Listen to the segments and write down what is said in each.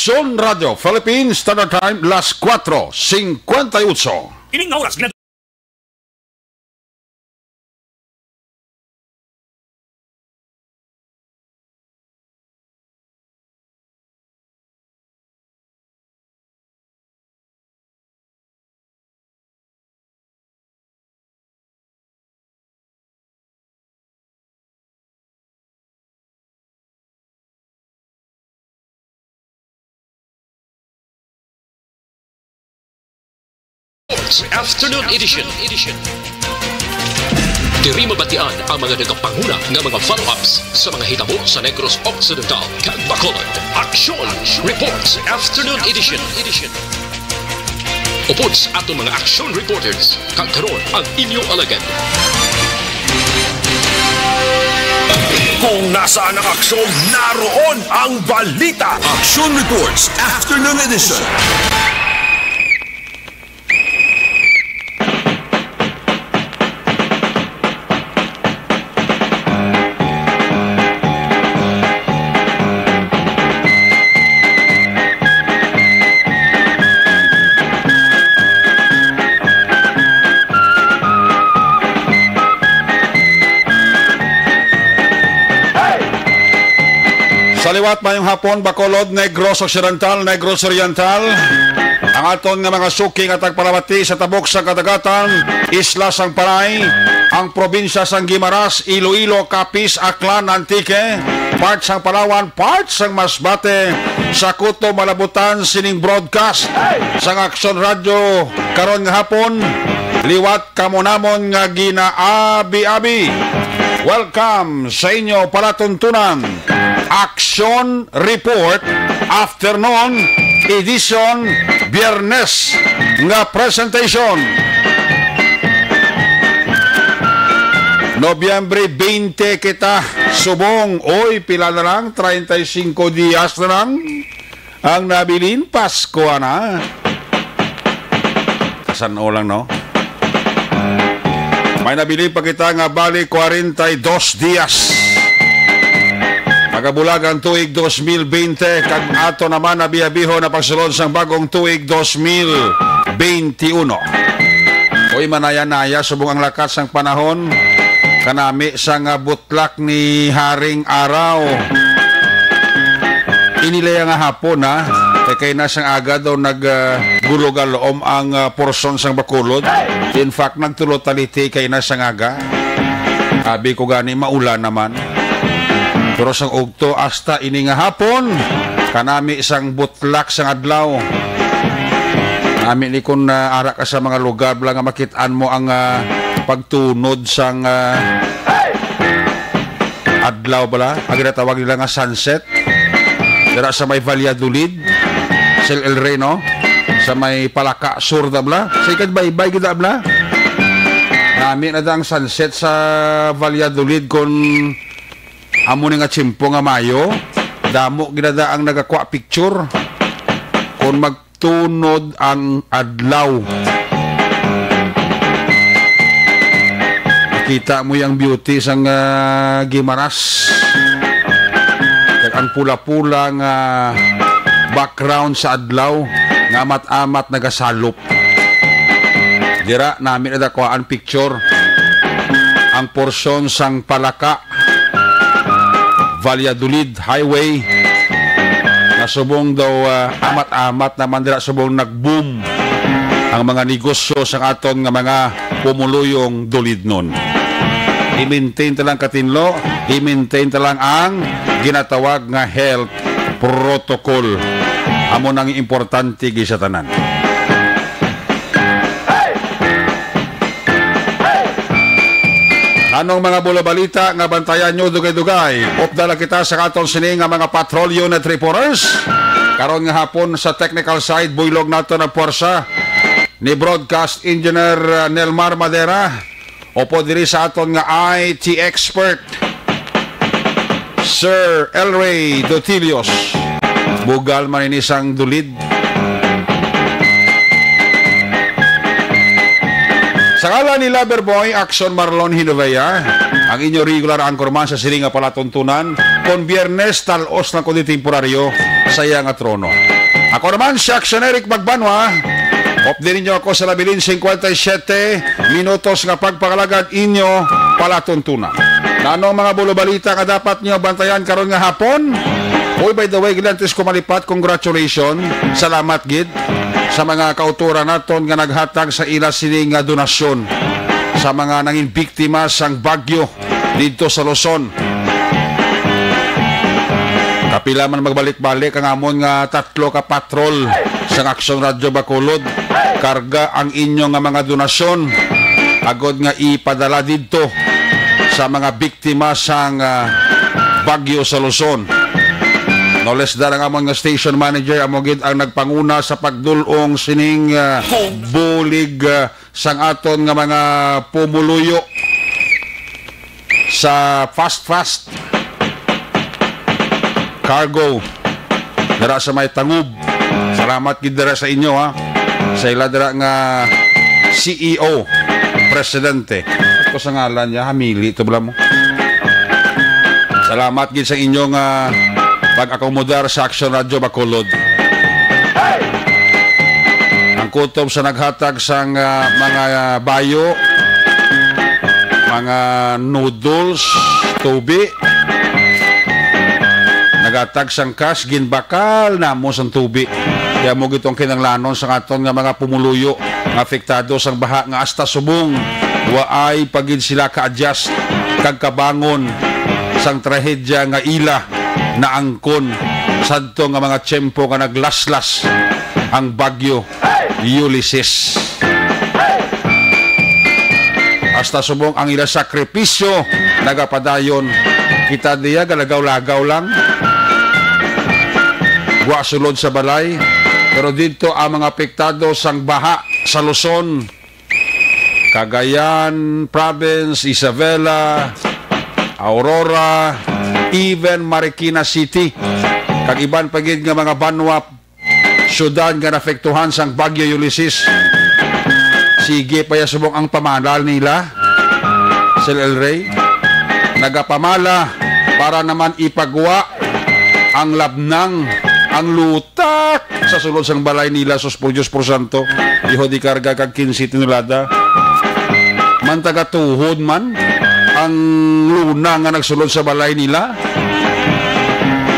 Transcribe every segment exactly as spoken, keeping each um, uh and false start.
Aksyon Radio Philippines Standard Time, las cuatro cincuenta y ocho. Ining nga oras, gina- Sports Afternoon Edition. Diri mabatian ang mga nagapanguna nga mga follow-ups sa mga hitabo sa Negros Occidental kag Bacolod. Aksyon Reports Afternoon Edition. Upod sa aton mga aksyon reporters, kag karon ang inyo alagad. Kung nasaan ang aksyon, naroon ang balita. Aksyon Reports Afternoon Edition. Sa liwat, mayong hapon, Bacolod, Negros Occidental, Negros Oriental, ang aton nga mga suki nga tagpalamati sa tabok sang kadagatan, isla sang Panay, ang probinsya sang Guimaras, Iloilo, Capiz, Aklan, Antique, part sang Palawan, part sang Masbate, sa kutob malabutan sining broadcast sang Aksyon Radyo karon nga hapon, liwat kamo namon nga ginaabi-abi. Welcome sa inyo palatuntunan, Aksyon Report Afternoon Edition, Biyernes nga presentation. Nobyembre twenty kita subong. Oy, pila na lang? Treinta y cinco dias na lang. Ang nabilin, Pasko na. Kasan-o lang, no? May nabilin pa kita nga bali kwarenta y dos dias. Magabulag ang tuig dos mil bente, kag ato naman abi-abiho na pagsulod sang bagong tuig dos mil bente uno. Uy, manaya-naya subong ang lakat sang panahon, kanami sang, ah, butlak ni Haring Araw. Inilaya nga hapon, ha? Kay, kay na sang aga daw nag, ah, gulog-alom ang, ah, porsyon sang Bacolod. In fact, nagtulo taliti kay na sang aga. Abi ko gani, maulan naman. Pero sang ugto, hasta ini nga hapon, kanami sang butlak sang adlaw. Nami ni kun, ah, ara ka sa mga lugar bala nga makit-an mo ang, ah, pagtunod sang, ah, adlaw bala, ang ginatawag nila nga sunset. Dira sa may Valladolid, sa El Rey, no? Sa may Palaka Sur da bala. Sa ikad baybay gid da bala. Nami na da ang sunset sa Valladolid kon amo ni nga tiyempo nga Mayo. Damo gid na da ang nagakuha picture. Kon mag tunod ang adlaw. Kita mo yang beauty sang, ah, Guimaras. Kag ang pula-pula nga background sa adlaw nga amat-amat nagasalop. Dira nami nadakuhaan picture ang porsyon sang Palaka Valladolid Highway. Nasubong daw, ah, amat-amat naman dira subong nag-boom ang mga negosyo sang aton nga mga pumuluyong Dulidnon. I-maintain ta lang katinlo, i-maintain ta lang ang ginatawag nga health protocol. Amo nang importante gid sa tanan. Anong mga bulabalita nga bantayan nyo dugay-dugay? Upda lang kita sa aton sini nga mga patrol unit reporters. Karon nga hapon sa technical side, buylog nato ang pwersa ni broadcast engineer, uh, Nelmar Madera. Upod diri sa aton nga I T expert, Sir Elray Dotilios. Bugal man ini sang dulid. Sa ngalan ni Loverboy, Action Marlon Hinovea, ang inyo regular anchorman sa sini nga palatuntunan, kon Biyernes, tal-os lang kundi temporaryo sa iya nga trono. Ako naman si Action Eric Magbanwa. Update ninyo ako sa labilin singkwenta y siyete minutos nga pagpangalagad inyo palatuntunan. Nanong mga bulobalita nga dapat nyo bantayan karon nga hapon? Uy, by the way, gid antes ko malipat, congratulations. Salamat gid sa mga kauturan naton nga naghatag sa ila sini nga donasyon sa mga nangin biktima sang bagyo didto sa Luzon. Kapila man magbalik-balik ang amon nga tatlo ka patrol sang Aksyon Radyo Bacolod, karga ang inyo nga mga donasyon agod nga ipadala didto sa mga biktima sang, ah, bagyo sa Luzon. No less than ang amon nga station manager, amo gid ang nagpanguna sa pagdul-ong sining, ah, bulig, ah, sang aton nga mga pumuluyo sa Fast Fast Cargo dira sa may Tangub. Salamat gid dira sa inyo, ha. Sa ila dira nga C E O, presidente. Ito sa ngalan niya, hamili to bala mo. Salamat gid sa inyo nga pag-akomodar sa Action Radio Bacolod. Ang kutob sa naghatag sang, ah, mga bayo, mga noodles, tubi. Naghatag sang cash, ginbakal namo sang tubi. Kaya mo gitong kinanglanon sa aton nga mga pumuluyo nga apektado sang baha nga hasta subong waay pa gid sila ka-adjust kag kabangon sang trahedya nga ila naangkon sadto nga mga tiyempo nga naglaslas ang bagyo Ulysses. Hasta subong ang ila sakripisyo nagapadayon. Kita diya galagaw-lagaw lang. Wa sulod sa balay. Pero didto ang mga apektado sang baha sa Luzon, Cagayan Province, Isabela, Aurora, even Marikina City, kag iban pa gid nga mga banwa, syudad nga naapektuhan sang Bagyo Ulysses. Sige pa ya subong ang pamala nila, Sir El Rey. Nagapamala para naman ipagwa ang labnang, ang lutak sa sulod sang balay nila, sus por Dios por santo, iho di karga kag quince tonelada. Man taga tuhod man ang luna nga nagsulod sa balay nila.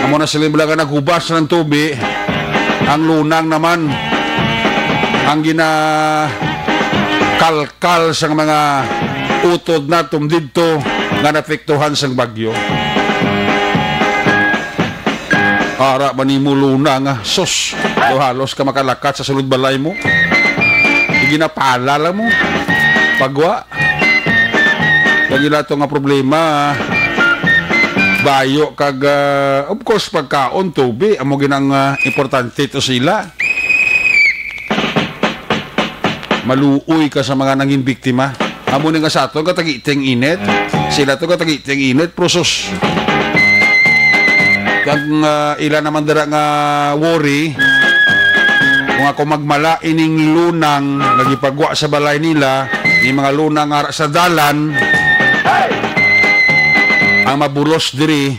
Amo na sila bala nga naghubas ng tubi, ang lunang naman ang ginakalkal sang mga utod naton didto nga naapektuhan sang bagyo. Ara man nimo luna nga, sus, daw halos ka makalakat sa sulod balay mo. Ginapala lang mo. Pagwa. Kag ila to nga problema, bayo kag, ah, of course, pagkaon, tubi, amo ginang, ah, importante to sila. Maluoy ka sa mga nangin biktima. Amo ni nga sa aton, katagiteng init. Sila to, katagiteng init, prusos. Kag, ah, ila naman dira nga worry, kung ako magmala ining lunang nga gipagwa sa balay nila, ni mga lunang ara sa dalan, ang mabulos diri,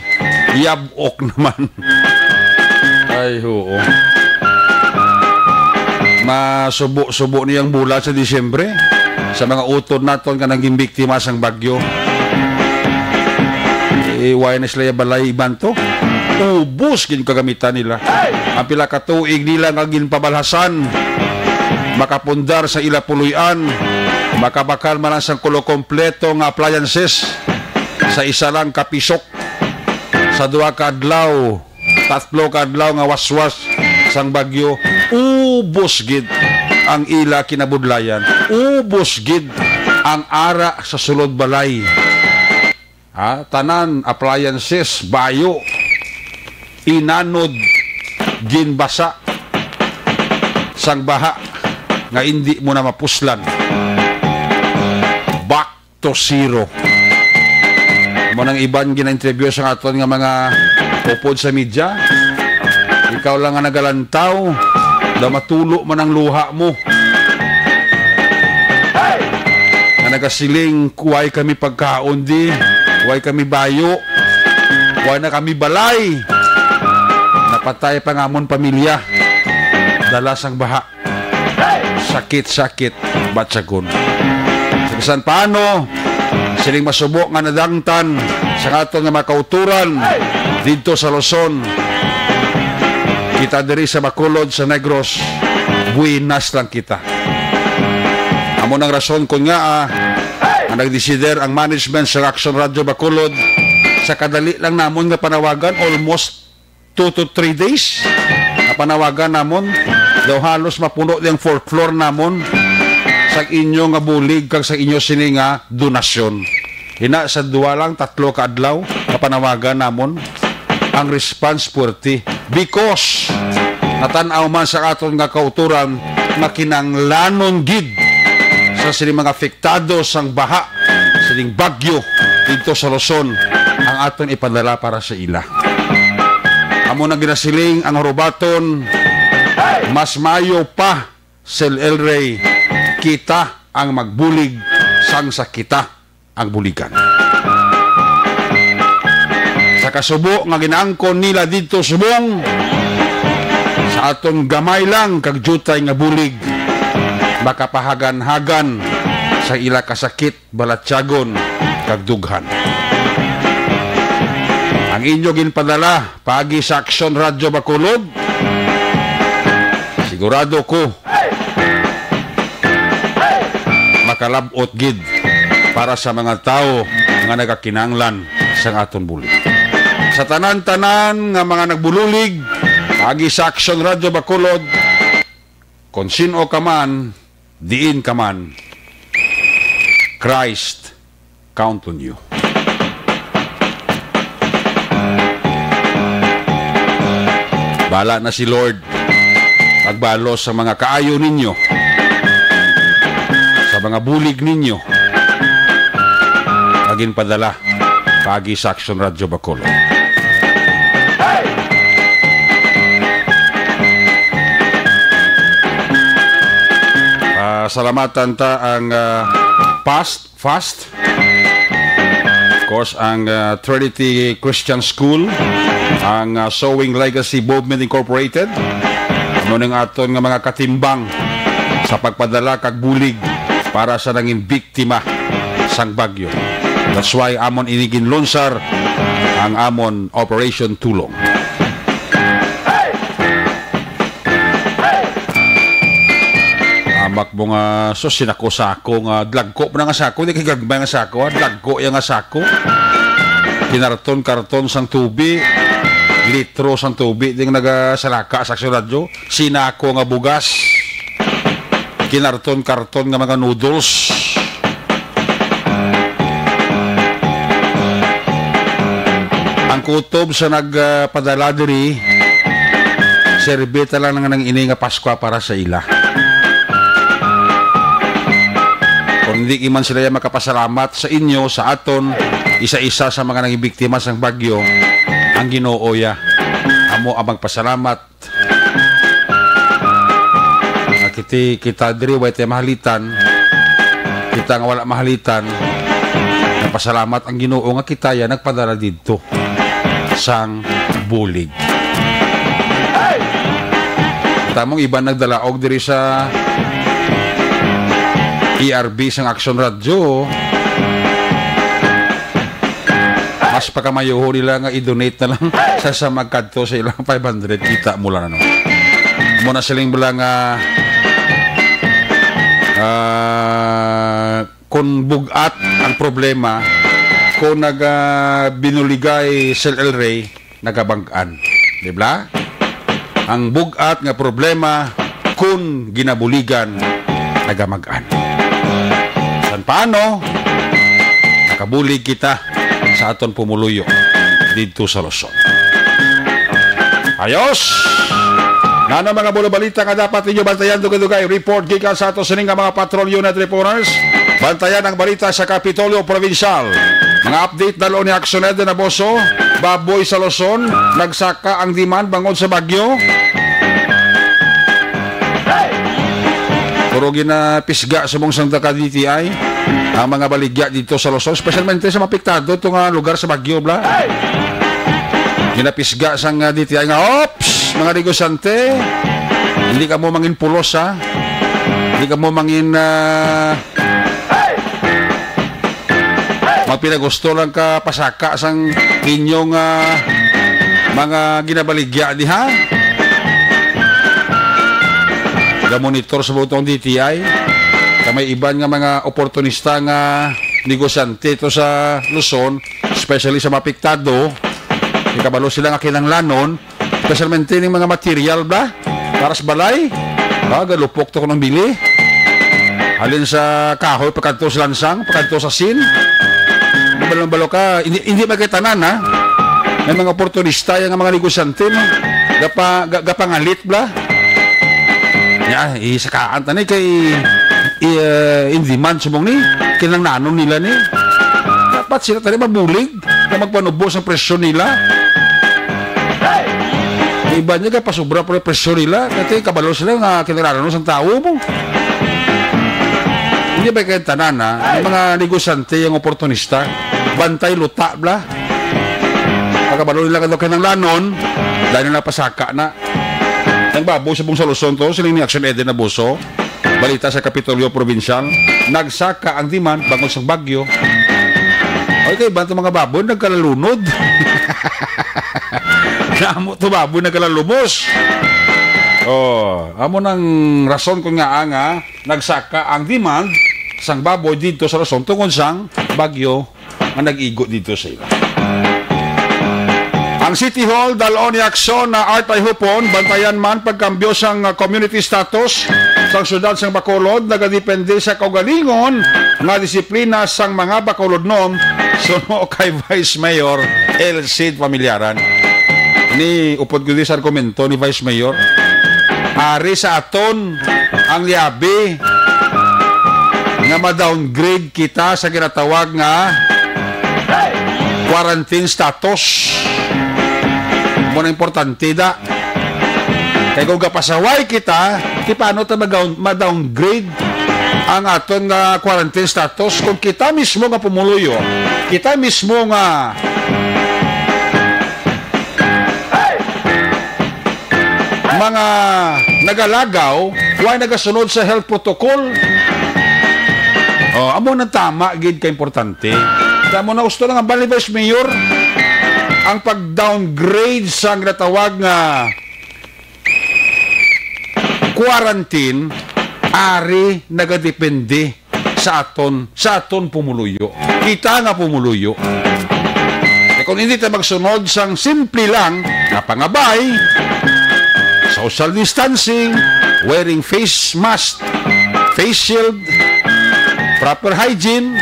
yab-ok naman. Ay, oo. Masubo-subo niyang bulan sa Disyembre sa mga utod naton nga naging biktima sang bagyo. Eh, why na sila balay iban to? Ubos gid kagamitan nila. Ang pila ka tuig nila nga ginpabalhasan, makapundar sa ila puloy-an, makabakal man lang sang kulo kompleto nga appliances sa isa lang ka pisok. Sa duha ka adlaw, tatlo ka adlaw nga waswas sang bagyo, ubos gid ang ila kinabudlayan. Ubos gid ang ara sa sulod balay. Ha? Tanan, appliances, bayo, inanod, ginbasa sang baha nga indi mo na mapuslan. Back to zero. Mo nang iban gina-interview sa aton nga mga upod sa media. Ikaw lang nga nagalantaw, daw matulo man ang luha mo. Nga nagasiling, "Way kami pagkaon di, way kami bayo, way na kami balay. Napatay pa nga amon pamilya." dala sang baha. Sakit-sakit batyagon. Sa bisan paano, sining masubo nga nadangtan sa aton nga mga kauturan didto sa Luzon, kita diri sa Bacolod, sa Negros, buenas lang kita. Amo nang rason kon ngaa, ah, nga nagdesider ang management sa Action Radio Bacolod sa kadali lang namon nga panawagan, almost two to three days, nga panawagan namon, daw halos mapuno ang fourth floor namon sa inyo nga bulig kag sa inyo sini nga donasyon. Ina, sa duwa lang, tatlo ka adlaw, nga panawagan namon, ang response puwerte. Because natan-aw man sa aton nga kauturan nga kinahanglanon gid sa sini mga apektado sang baha, sining bagyo didto sa Luzon, ang aton ipadala para sa ila. Amo na ginasiling ang hurubaton, mas maayo pa, Sel El Rey, kita ang magbulig sang sa kita ang buligan. Sa kasubo nga ginaangkon nila didto subong, sa aton gamay lang kag diutay nga bulig, makapahagan-hagan sa ila kasakit, balatyagon, kag dughan. Ang inyo ginpadala paagi sa Action Radio Bacolod, sigurado ko, makalab-ot gid para sa mga tawo nga nagakinahanglan sang aton bulig. Sa tanan-tanan nga mga nagbulig paagi sa Action Radio Bacolod, kon sin-o ka man, diin ka man, Christ count on you. Bala na si Lord magbalos sa mga kaayo ninyo, sa mga bulig ninyo, nga ginpadala paagi sa Action Radio Bacolod. Ah, salamatan ta ang, ah, past, fast. Of course, ang, ah, Trinity Christian School, ang, ah, Sowing Legacy Movement Incorporated. Amo ning aton nga mga katimbang sa pagpadala kag bulig para sa nangin biktima sang bagyo. That's why amon ini ginlunsar ang amon Operation Tulong. Amak mo nga, sus, sinako-sako nga, dlagko mo na nga sako, di kay gagmay nga sako, ha? Dlagko ya nga sako. Kinarton-karton sang tubi, litro sang tubi, ding nagasalaka sa Aksyon Radyo, sinako nga bugas, kinarton-karton nga mga noodles. Ang kutob sa nagpadala diri, serbi ta lang nga nang ini nga Paskwa para sa ila. Kung hindi man sila ya makapasalamat sa inyo, sa aton, isa-isa sa mga nangibiktima sang bagyo, ang Ginoo ya amo ang magpasalamat. Nga kiti, kita diri, way tay mahalitan. Kita nga wala mahalitan, napasalamat ang Ginoo nga kita ya nagpadala didto sang bulig. Kita mong iban nagdalaog diri sa E R B sang Action Radyo. Mas pakamayuho nila nga i-donate na lang sa, sa magkadto sa ilang five hundred, kita mo lang, ano. Mo na siling mo lang, ah, ah, kung bugat ang problema, kung naga binuligay Sel El Rey, nagabag-an. Di ba? Ang bugat nga problema, kun ginabuligan, nagamag-an. San paano, nakabulig kita sa aton pumuluyo didto sa Luzon. Ayos! Nano mga bulobalita nga dapat ninyo bantayan dugay-dugay? Report gikan sa ato sining nga mga patrol unit reporters. Bantayan ang balita sa Kapitolyo Provincial. Mga update dalo ni Action Eden Aboso, baboy sa Luzon, nagsaka ang demand bangod sa bagyo. Pero ginapisga sa mong Santa Ka D T I ang mga baligya dito sa Luzon, especialmente sa mapiktado ito nga lugar sa bagyo, bla. Ginapisga sang, ah, D T I nga, "Ops, mga negosyante, Hindi kamo mangin pulos, ha? Hindi kamo mangin, ah, mapinagusto lang ka pasaka sang inyong, ah, mga ginabaligya diha. Gamonitor sa butong D T I. Kay may iban nga mga oportunista nga negosyante to sa Luzon, especially sa mapiktado. Ikabalo sila nga kinahanglanon, especialmente ning mga material ba para sa balay. Ah, galupok to kuno ang bili. Halin sa kahoy, pakadto sa lansang, pakadto sa sin. Balong-balo ka, hindi, hindi magkitanan, ha? May mga oportunista yang mga negosyante, no? Gapa, ga- gapangalit bla. Ya, isakaan ta ni kay, eh, in demand subong ni, kinahanglanon nila ni. Dapat sila tani mabulig na magpanubo sa presyo nila. Iba niya ka pasubra pa presyo nila, kasi kabalo sila nga kinahanglanon sang tawo mo. Hindi ba kayo tanan, ha? May mga negosyante yang oportunista. Bantay luta bla. Pagkabalo nila kadto kinahanglanon, dahil na napasaka na. Ang baboy sa buong Luzon to, siling ni Action Eden Abuso. Balita sa Kapitolyo Probinsyal, nagsaka ang demand bangod sa bagyo. Oy, kay iban to mga baboy nagkalalunod. Namo to baboy nagkalalumos. Oh, amo nang rason kung nga nga nagsaka ang demand sang baboy dito sa Luzon tungod sang bagyo nga nag-igo dito sa ila. Ang City Hall, dal-on ni Action na Art Ayhupon, bantayan man pagkambyo sang, uh, community status sang siyudad sang Bacolod, nagadepende sa kaugalingon nga disiplina sang mga Bacolodnon, suno kay Vice Mayor El Cid Familiaran. Ni upod ko di sa argumento ni Vice Mayor, ari sa aton ang liabi nga ma-downgrade kita sa ginatawag nga quarantine status. Mo na importante da. Kay kung gapasaway kita, di paano ta mag-, ma-downgrade ang aton nga quarantine status kung kita mismo nga pumuluyo, kita mismo nga mga nagalagaw, way nagasunod sa health protocol. Oh, amo nang tama gid ka importante. Kamo na gusto lang ang Bali Vice Mayor ang pag-downgrade sa ginatawag nga quarantine, ari nagadepende sa aton, sa aton pumuluyo. Kita nga pumuluyo. E kung hindi ta magsunod sang simple lang nga pangabay, social distancing, wearing face mask, face shield, proper hygiene,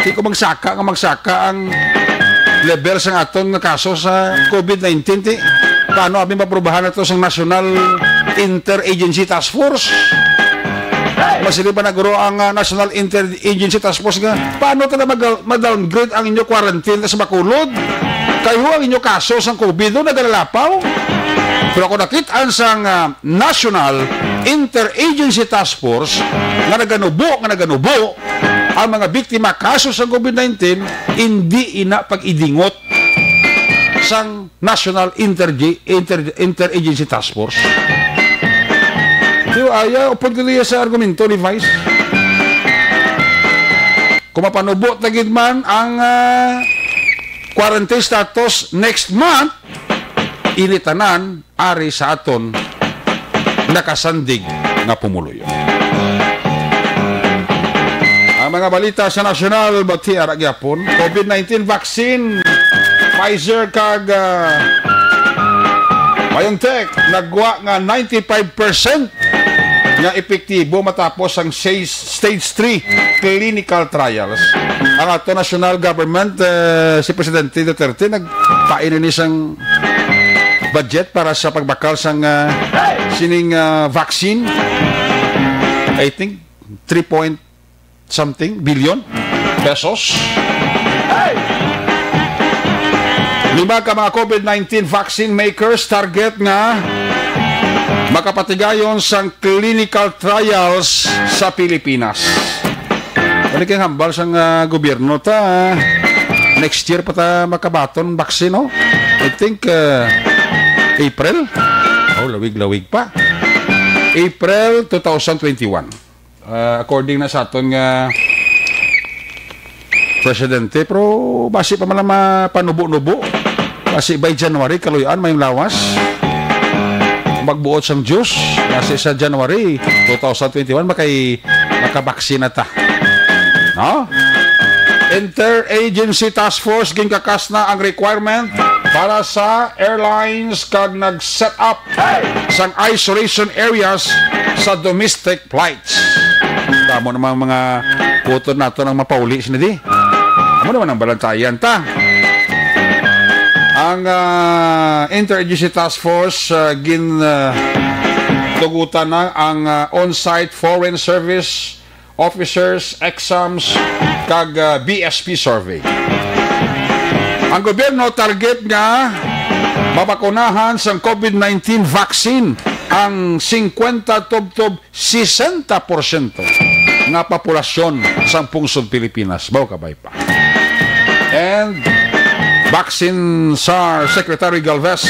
di ko magsaka nga magsaka ang level sang aton nga kaso sa covid nineteen, ti. Paano abi maprubahan nato sang National Interagency Task Force? Masili pa na guro ang, ah, National Interagency Task Force nga, paano ta na mag-, ma-downgrade ang inyo quarantine sa Bacolod? Kay ho ang inyo kaso sang covid, no, nagalalapaw. Pero ako nakit-an sang, ah, National Interagency Task Force nga naganubo, nga naganubo ang mga biktima kaso sang covid nineteen, hindi ina pag-idingot sang National Interge-, Inter-, Interagency Task Force. Di ba, ay, ah, upod ko niya sa argumento ni Vice. Kung mapanubo ta gid man ang, ah, quarantine status next month, ini tanan ari sa aton nakasandig nga pumuluyo. Ang mga balita sa nasyonal, bati ara gyapon. covid nineteen vaccine, Pfizer kag, ah, BioNTech, nagwa nga ninety-five percent nga epektibo matapos ang sa-, stage three clinical trials. Ang ato national government, eh, si Presidente Duterte, nagpain ini sang budget para sa pagbakal sang, ah, sining, ah, vaccine. I think three point something billion pesos. Lima ka mga covid nineteen vaccine makers target nga makapatigayon sang clinical trials sa Pilipinas. Ano kay hambal sang, ah, gobyerno ta? Next year pa ta makabaton vaccine, no? I think, ah, April. Oh, lawig-lawig pa. April two thousand twenty-one. Ah, according na sa aton nga presidente, pero basi pa man ang mapanubo-nubo. Basi by January, kaluy-an, may lawas. Magbuot sang Diyos, basi sa January two thousand twenty-one, makay, makabaksin na ta. No? Interagency Task Force ginkakas na ang requirement para sa airlines kag nag-set up sang isolation areas sa domestic flights. Damo namang mga utod nato ang mapauli sini di. Amo naman ang balantayan ta. Ang ah, Interagency Task Force ah, gin ah, tugutan na ang ah, on-site foreign service officers, exams, kag ah, B S P survey. Ang gobyerno target nga mabakunahan sang COVID nineteen vaccine ang singkwenta tubtob sesenta porsyento nga populasyon sang pungsod Pilipinas. Baw kabay pa. And Vaccine Czar Secretary Galvez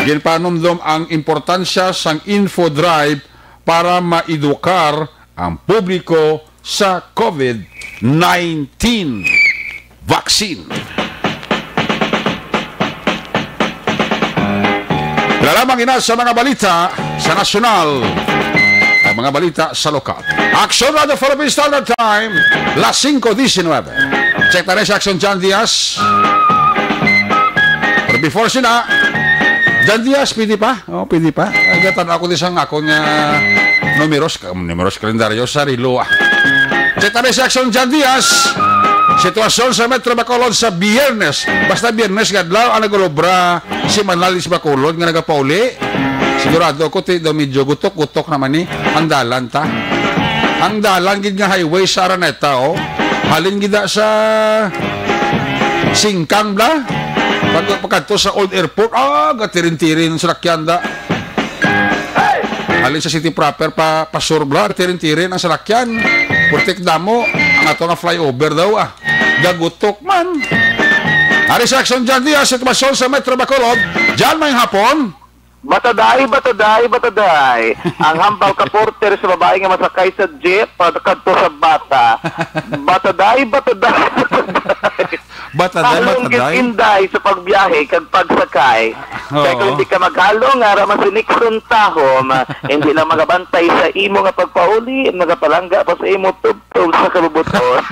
ginpanumdom ang importansya sang info drive para maedukar ang publiko sa COVID nineteen vaccine. Wala lamang ina sa mga balita sa nasyonal, ang mga balita sa lokal. Action Radio Philippine Standard Time, las singko diecinuebe. Check na rin si Action John Diaz. Pero before sina, John Diaz, pwede pa? Oh, pwede pa. Agatan ako di sang akon nga numeros, ka- numeros kalendaryo sa relo. Ah. Check na rin si Action John Diaz. Sitwasyon sa Metro Bacolod sa Biyernes. Basta Biyernes nga adlaw ang nag-ulobra si Manalis Bacolod nga nagapauli. Sigurado ko ti daw medyo gutok-gutok naman ni ang dalan ta. Ang dalan gid nga highway sa Araneta, oh. Halin gid sa Singkang bla. Pag pagkadto sa Old Airport, ah, gatirin-tirin ang salakyan da. Halin sa city proper pa pasur bla, tirin-tirin ang salakyan. Putik damo ang ato nga flyover daw ah. Gagutok man. Ari sa Action John Diaz, sitwasyon sa Metro Bacolod. John, may hapon. Bataday, bataday, bataday. Ang hambal ka porter sa babae nga masakay sa jeep pagkadto sa bata. Bataday, bataday, bataday. Bataday, Halong bataday. Inday sa pagbiyahe kag pagsakay. Oo. Kay kung hindi ka maghalong, nga raman si Nixon Tahom, hindi lang magabantay sa imo nga pagpauli, magapalangga pa sa imo tubtob sa kabubuton.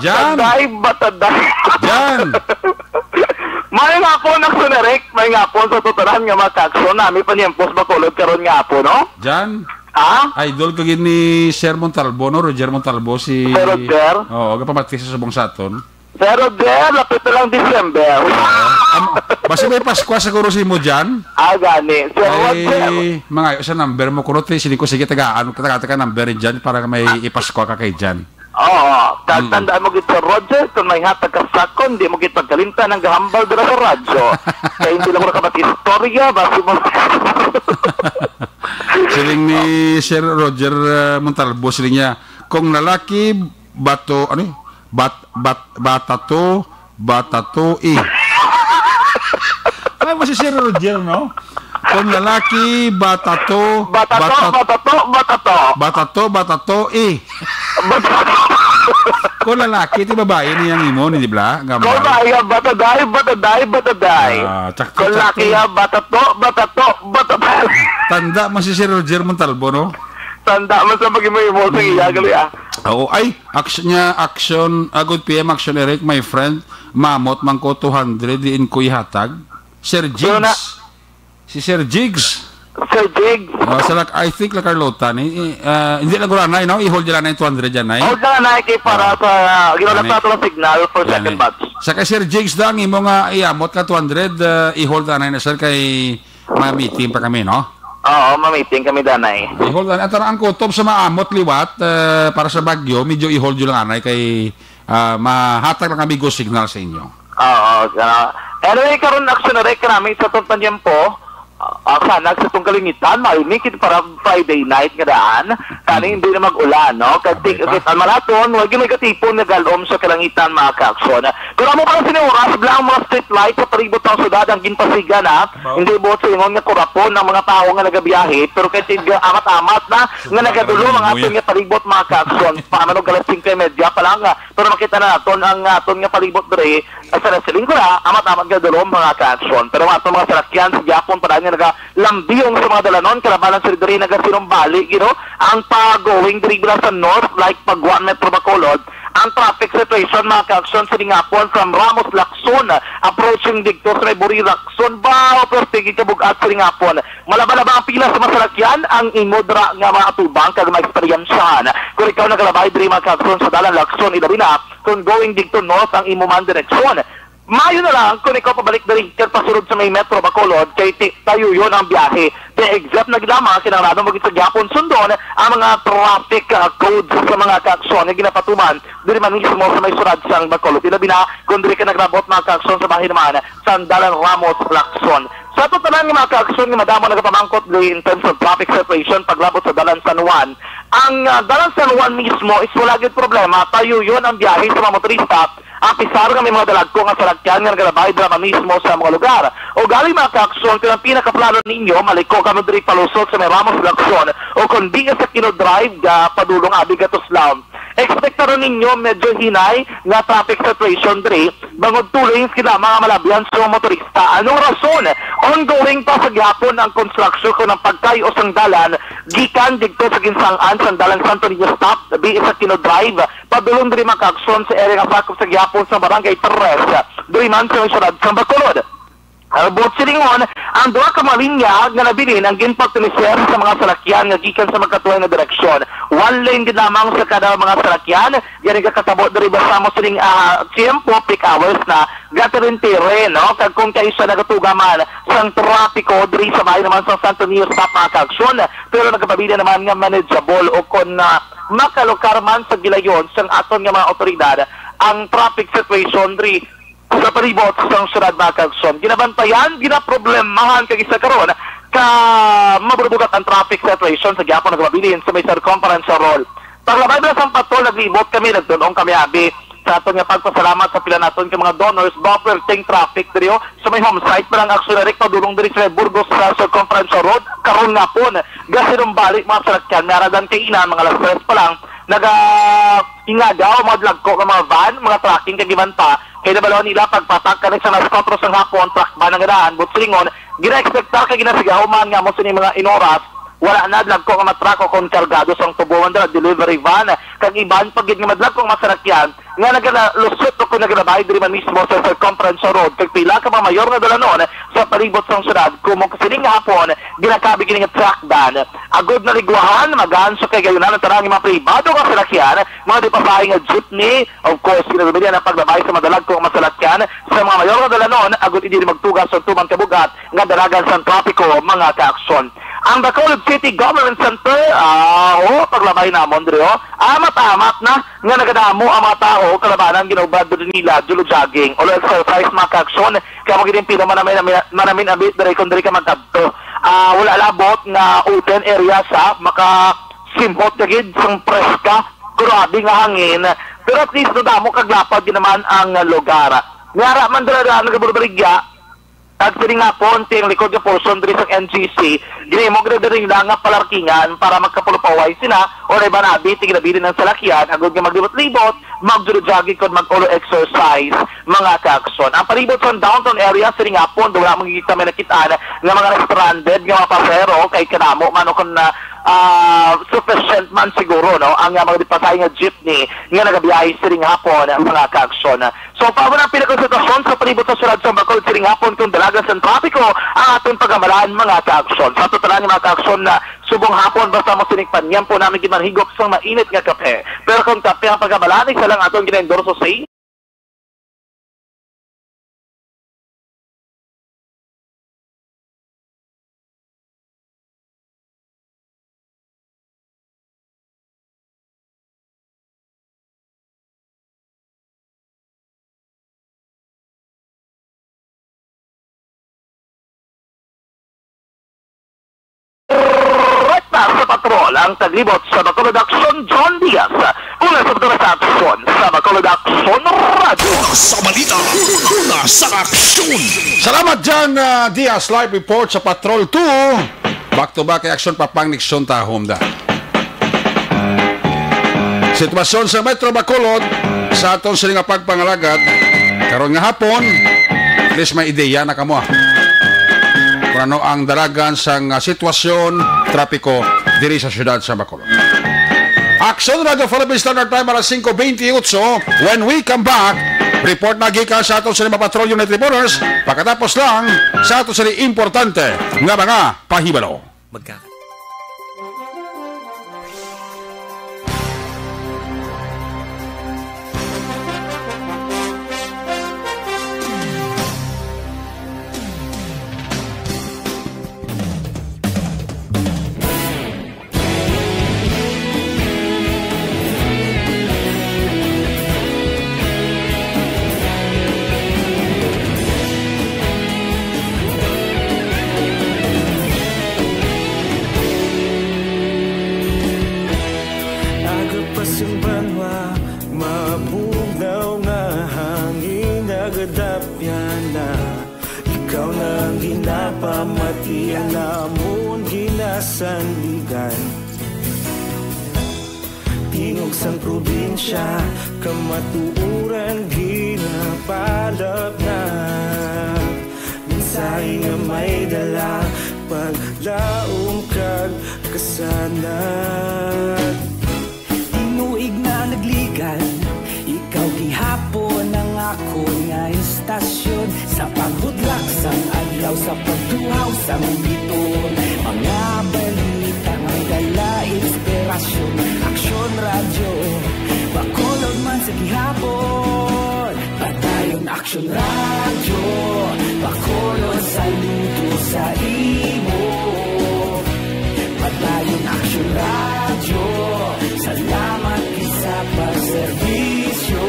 Jan! Bataday, bataday. Jan! Maayong hapon, Aksyon Eric. Maayong hapon sa tuturan nga mga ka-aksyon. Nami paniempos Bacolod karon nga hapon, no? Jan? Ha? Idol ka gid ni Sir Montalbo, no? Roger Montalbo, si Sir Roger? Oo, gapamati sa subong sa aton. Sir Roger, lapit na lang December. Oo. Am- basi may Paskwa siguro si mo, Jan? Ah, gani. Sir Roger. Ay, mangayo sa number mo. Kuno, ti, sige ko, sige, tagaan, tagaan ka number ni Jan para may ipaskwa ka kay Jan. Oo, ta-, Mm. tandaan mo gid, Sir Roger, kung may hatag ka sakon, di mo gid pagkalimtan ang gahambal dira sa radyo. Kaya hindi lang ko nakabat istorya, basi mo. Siling ni Sir Roger, uh, Montalbo, siling niya, kung lalaki, bato, ano eh? Bat, bat, bata to, bata to, eh. Ay, mo si Sir Roger, no? Kung lalaki, bata to, Bata to, bata- bata to, bata to. Bata to, bata to, eh. Bata- Kung lalaki, ti babae niya ang imo, ni, di ba? Gamba. Kung babae, bata day, bata day, bata day. Ah, tsaka, Kung tsaka, laki, tsaka. Ah, bata to, bata to, bata to. Tanda mo si Sir Roger Montalbo, no? Tanda man sa pag-imo-imo sa iya, gali, ah. Oo, ay, action niya, action, ah, good P M, action, Eric, my friend, mamot man ko two hundred, diin ko ihatag. Sir Jigs. Sino na? Si Sir Jigs. Sir Jigs. Ah, sa La-, I think La Carlota ni, eh, ah, hindi lang gura, Nay, no? I-hold nila na yung two hundred yan, Nay. Hold na, Nay, kay para Ah. sa, ah, ginawa Yan, lang eh. Sa ato ng signal for Yan, second eh. Batch. Sa kay Sir Jigs da, ang imo nga iamot ka two hundred, ah, i-hold na, Nay, na, sir, kay may meeting pa kami, no? Oo, may meeting kami, danay. I-hold na. At ang kutob sa maamot liwat, ah, para sa bagyo, medyo i-hold yun lang, anay, kay, ah, mahatag lang kami go signal sa inyo. Oo, sa, anyway, karon action na rin kami sa itong panyempo. Ah, sana sa itong kalingitan, mahinikit para Friday night nga daan. Kani Hmm. hindi na mag-ulan, no? Kay Okay tik-, pa. Kita maraton, wag yung may katipon nga galom sa kalangitan, mga ka-action. Kung amo pa lang sini oras, bala ang mga street light sa palibot sang syudad ang ginpasiga na. Hindi buot sa ingon nga kurapon ang mga tawo nga nagabiyahe, pero kay tig-, amat-amat na nga nagadulo ang aton nga palibot, mga ka-aksyon. Paano, alas singko y media pa lang, ah, pero makita na naton ang aton nga palibot diri, ah, sa nasiling ko na, amat-amat nga dulo, mga ka-aksyon. Pero ang aton mga salakyan, sa gihapon pa lang nga nagalambiyong sa mga dalanon, kalabanan sa diri nagasinumbali, you know, ang pag-going diri bala sa north, like pag-one Metro Bacolod, ang traffic situation, mga ka-aksyon, sining hapon from Ramos Lacson, approaching didto sa may Buri Lacson, ba, o perti gid kabug-at sining hapon. Malaba-laba ang pila sa mga salakyan, ang imo dira nga mga atubang kag maeksperiensyahan. Kung ikaw nagalabay diri, mga ka-aksyon, sa dalan Lacson, ilabi na kung going didto north ang imo man direksyon. Maayo na lang kung ikaw pabalik diri kag pasulod sa may Metro Bacolod, kay ti-, tayuyon ang biyahe. Kay except na gid lamang, kinahanglan mo gid sa gihapon sundon ang mga traffic, ah, codes sa mga ka-aksyon nga ginapatuman diri man mismo sa may syudad sang Bacolod. Ilabi na kung diri ka naglabot, mga ka-aksyon, sa bahin naman sang dalan Ramos Lacson. Sa aton tanan nga mga ka-aksyon nga madamo nagapamangkot diri in terms of traffic situation paglabot sa dalan San Juan, ang, ah, dalan San Juan mismo is wala gid problema, tayuyon ang biyahe sa mga motorista. Apisar nga may mga dalagko nga salakyan nga nagalabay dira man mismo sa mga lugar. Ugaling, mga ka-aksyon, kung ang pinakaplano ninyo, maliko kamo diri palusot sa may Ramos Lacson o kon B S Aquino Drive, ga padulong abi ga Tuslao. Ekspektaron ninyo medyo hinay nga traffic situation diri, bangod two lanes gid lamang ang malabyan sa mga motorista. Anong rason? Ongoing pa sa gihapon ang construction kon ang pagkayo sang dalan gikan didto sa ginsang-an sang dalan Santo Niño stop, B S Aquino Drive, padulong diri, mga ka-aksyon, sa area nga sakop sa gihapon sa Barangay Tres, diri man sa may syudad sang Bacolod. Ang buot silingon, ang duha ka mga linya nga nabilin ang ginpagtuliser sa mga salakyan nga gikan sa magkatuhay nga direksyon. One lane gid lamang sa kada mga salakyan, gani kakatabo diri basta mo sining, ah, tiyempo, peak hours na, gatirintirin, no? Kag kung kaisa nagatuga man sang trapiko diri sa bahin naman sang Santo Niño stop, mga ka-aksyon, pero nagapabilin naman nga manageable o kon, ah, makalukar man sa gilayon sang aton nga mga awtoridad ang traffic situation diri sa palibot sang syudad, mga ka-aksyon. Ginabantayan, ginaproblemahan kag isa karon ka maburbugat ang traffic situation sa gihapon nagapabilin sa may circumference road. Paglabay na sang patol, naglibot kami, nagdunong kami abi sa aton nga pagpasalamat sa pila naton ka mga donors, ba, perting traffic diri, oh, sa may home site, Barangay Action Eric, padulong diri sa may Burgos sa Circumference Road, karon nga pon, gasinumbali mga salakyan, may aradan kay ina, mga alas tres pa lang, naga ingagaw mga dalagko nga mga van, mga trucking kag iban pa, kay nabal-an nila pagpatak kani sa alas kuwatro sang hapon, truck van ang ganahan, but silingon, gina-expectar kag ginasigaw man nga mo sini mga inoras, wala na dalagko nga mga truck o kon kargado sang tubo man dala delivery van, kag iban pa gid nga madalagko nga mga salakyan nga nagalusot o kon nagalabay diri man mismo sa circumference road, kag pila ka mga mayor nga dalanon sa palibot sang syudad, kumon ka sining nga hapon, ginakabig ini nga truck ban. Agod naligwahan, magaan sa kagayunan ang tanan nga mga pribado nga salakyan, mga di pasahi nga jeepney, of course, ginagumilian ang paglabay sa madalagko nga mga salakyan sa mga mayor nga dalanon, agod hindi magtugas sa tuman kabugat nga dalagan sang trapiko, mga kaaksyon. Ang Bacolod City Government Center, ah, oh, paglabay namon diri, oh. Amat-amat na nga nagadamo ang mga tawo, kalabanan ginaubad diri nila, jolo jogging, o exercise, mga kaaksyon. Kaya mo gid pila manamin, manamin abit diri kung diri ka magkadto. Ah, wala labot nga open area sa makasimhot ka gid sang preska, grabe nga hangin. Pero at least nadamo kag lapad gid naman ang lugar. Niara man dira nagaburbaligya, ag sining hapon, ti ang likod nga portion diri sa N G C, ginahimo gid diri nila nga palarkingan para magkapulupaway sila o na iban abi, ti ginabilin ang salakyan, agud nga maglibot-libot, mag-jogging kag mag-olo exercise, mga kaaksyon. Ang palibot sa downtown area, sining hapon, wala man gid kami nakit-an nga mga stranded nga mga pasahero, kay kadamo man o kung na, ah, sufficient man siguro, no, ang, ah, mga pasahe nga jeepney nga nagabiyahe sining hapon, mga kaaksyon. So, paabot ang pinakasitwasyon sa palibot sa syudad sa Bacolod sining hapon kung dalagan sa trapiko ang aton pagamalan, mga kaaksyon. Sa aton tanan, mga kaaksyon, na subong hapon, basta mo sining panyempo namin gid manhigop sang mainit nga kape. Pero kung kape ang pagamalan, isa lang aton gina-endorso sa Rekta sa patrol ang taglibot sa Bacolod Aksyon, John Diaz. Una Una sa aksyon, sa Bacolod Aksyon Radyo. Una sa balita, una sa aksyon. Salamat dyan, ah, Diaz. Live report sa Patrol two. Back to back kay aksyon, Papang Nixon, tahom da. Sitwasyon sa Metro Bacolod sa aton sini nga pagpangalagad karon nga hapon. At least may ideya na kamo, ah, kung ano ang dalagan sang, ah, sitwasyon, trapiko diri sa siyudad sa Bacolod. Aksyon Radyo Philippine Standard Time, alas singko bentiocho. When we come back, report na gikan sa aton sa lima Patrol Unit Reporters, pagkatapos lang sa aton sa importante nga mga pahibalo. Magkaka- Aga pa sing banwa, mabugnaw nga hangin nagadapyan na. Ikaw na ang ginapamatian namon ginasandigan. Tingog sang probinsya, kamatuoran ginapalapnat. Mensahe nga may dala, paglaom kag kasanag. Tinuig na nagligan, ikaw gihapon ang akon nga istasyon. Sa pagbudlak sang adlaw, sa pagtuhaw sang bituon, mga balita nga may dala inspirasyon. Aksyon Radyo, Bacolod man sa gihapon. Padayon Aksyon Radyo, Bacolod, saludo sa imo. Padayon Aksyon Radyo, salamat gid sa pagserbisyo.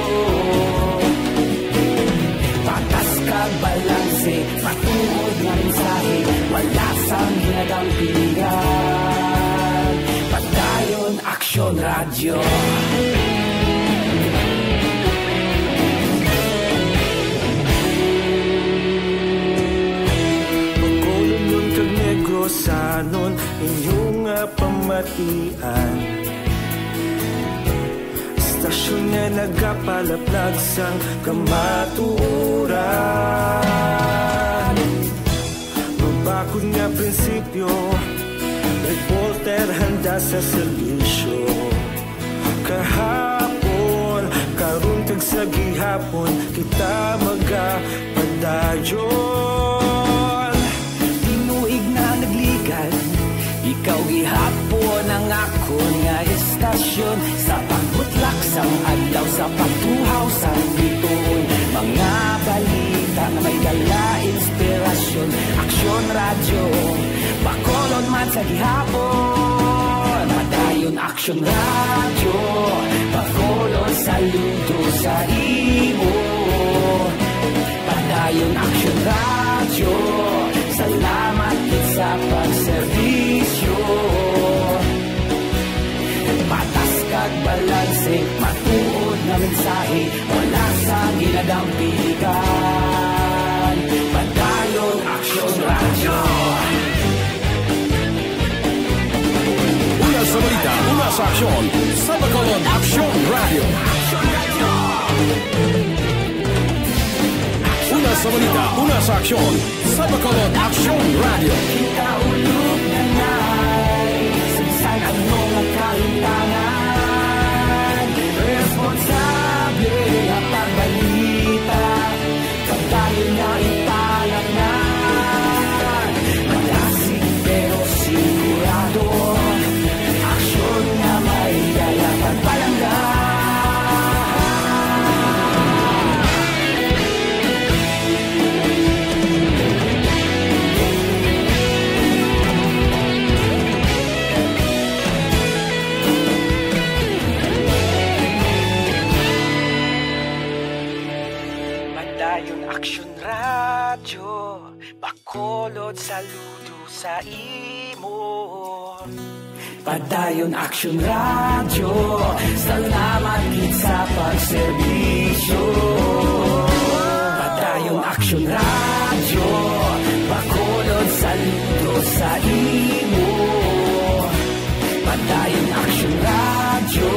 Patas kag balanse, matuod nga mensahe, wala sang ginadampigan. Padayon Aksyon Radyo. Bacolodnon kag Negrosanon, inyo nga pamatian. Istasyon nga nagapalaplag sang kamatuoran. Mabakod nga prinsipyo, reporter handa sa serbisyo. Kahapon, karon kag sa gihapon, kita magapadayon. Tinuig na nagligan, ikaw gihapon ang akon nga istasyon. Sa pagbutlak sang adlaw, sa pagtuhaw sang bituon, mga balita nga may dala inspirasyon. Aksyon Radyo, Bacolod man sa gihapon. Padayon Aksyon Radyo, Bacolod, saludo sa imo. Padayon Aksyon Radyo, salamat gid sa pagserbisyo. Patas kag balanse, matuod nga mensahe, wala sang ginadampigan. Padayon Aksyon Radyo. Una sa balita, una sa aksyon, sa Bacolod Aksyon Radyo. Una sa balita, una sa aksyon, sa Bacolod Aksyon Radyo. Kita ulog na na'y sa bisan ano nga kahimtangan. Responsable nga pagbalita, pagdayon nga ipanatnan. Malasig pero sigurado, aksyon nga may dala pagpalangga. Padayon Aksyon Radyo, Bacolod, saludo sa imo. Padayon Aksyon Radyo, salamat gid sa pagserbisyo. Padayon Aksyon Radyo, Bacolod, saludo sa imo. Padayon Aksyon Radyo,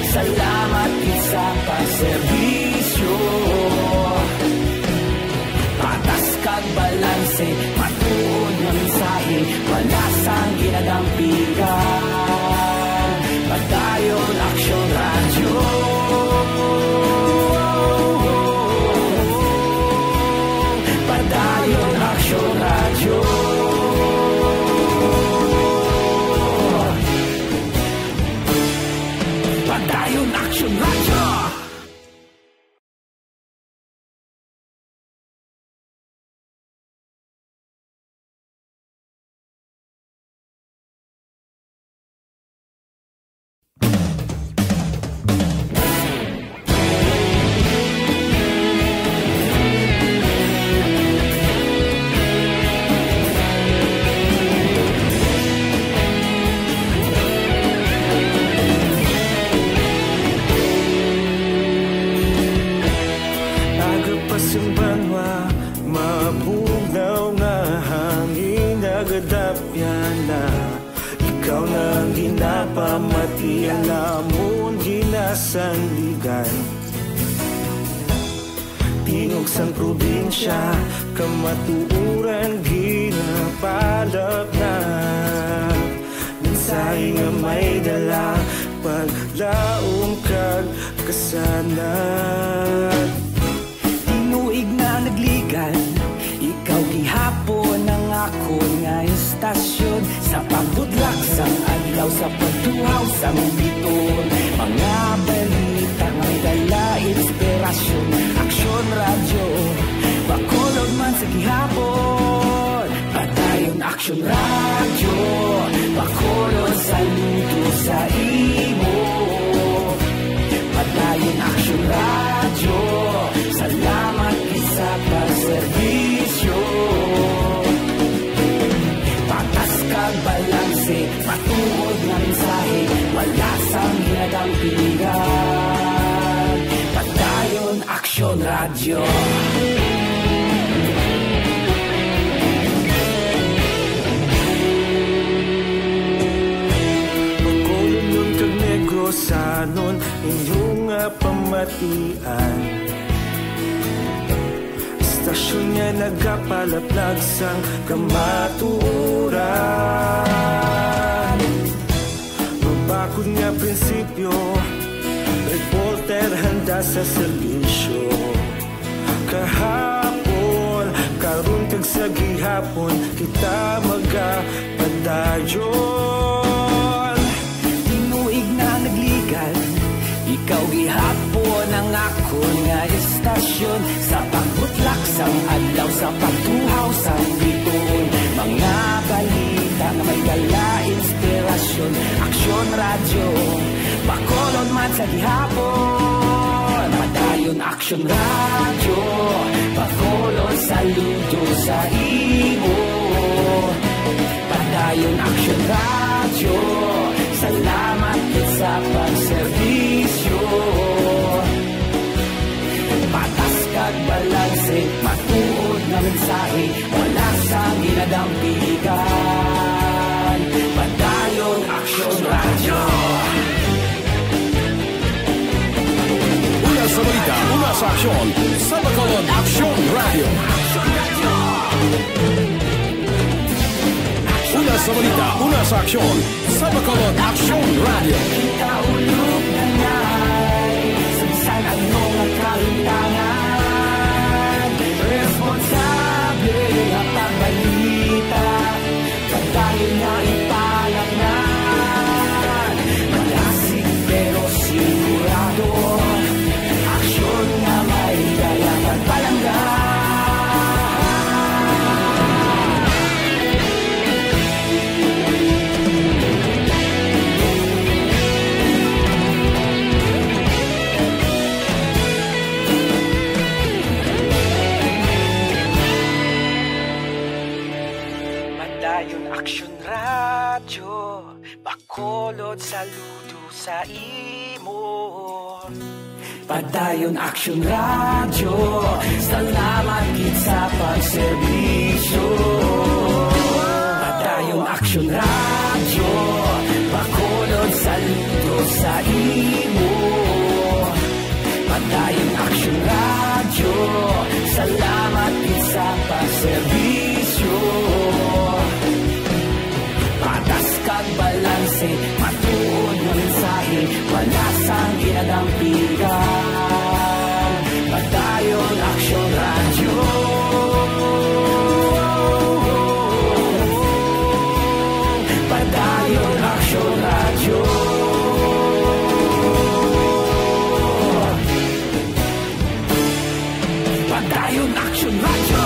salamat gid sa pagserbisyo. Patas kag balanse, matuod nga mensahe, wala sang ginadampigan. Padayon Aksyon Radyo. Padayon Aksyon Radyo. Padayon Aksyon Radyo. Aga pa sing banwa, mabugnaw nga hangin nagadapyan na. Ikaw na ang ginapamati, ang amon ginasandigan. Tingog sang probinsya, kamatuoran ginapalapnap. Mensahe nga may dala, paglaom kag kasanag. Tinuig na nagligan, ikaw gihapon ang akon nga istasyon. Sa pagbudlak sang adlaw, sa pagtuhaw sang bituon, mga balita nga may dala inspirasyon. Aksyon Radyo, Bacolod man sa gihapon. Padayon Aksyon Radyo, Bacolod, saludo sa imo. Padayon Aksyon Radyo, salamat gid sa pagserbisyo. Patas kag balanse, matuod nga mensahe, wala sang ginadampigan. Padayon Aksyon Radyo. Bacolodnon kag Negrosanon, inyo nga pamatian. Istasyon nga nagapalaplag sang kamatuoran. Mabakod nga prinsipyo, reporter handa sa serbisyo. Kahapon, karon kag sa gihapon, kita magapadayon. Tinuig na nagligan, ikaw gihapon ang akon nga istasyon. Sa pagbutlak sang adlaw, sa pagtuhaw sang bituon, mga balita nga may dala inspirasyon. Aksyon Radyo, Bacolod man sa gihapon. Padayon Aksyon Radyo, Bacolod, saludo sa imo. Padayon Aksyon Radyo, salamat gid sa pagserbisyo. Patas kag balanse, matuod nga mensahe, wala sang ginadampigan. Padayon Aksyon Radyo. Una sa balita, una sa aksyon, sa Bacolod Aksyon Radyo. Una sa balita, una sa aksyon, sa Bacolod Aksyon Radyo. Kita ulog na ngay, sa bisan ano nga kahimtangan, responsable nga pagbalita. Padayon nga ipalaknag, malasig pero sigurado. Aksyon nga may dala kag palangga. Radyo, Bacolod, saludo sa imo. Padayon Aksyon Radyo, salamat gid sa pagserbisyo. Padayon Aksyon Radyo, Bacolod, saludo sa imo. Padayon Aksyon Radyo, salamat gid sa pagserbisyo. Patas kag balanse, matuod nga mensahe, wala sang ginadampigan. Padayon Aksyon Radyo. Padayon Aksyon Radyo. Padayon Aksyon Radyo.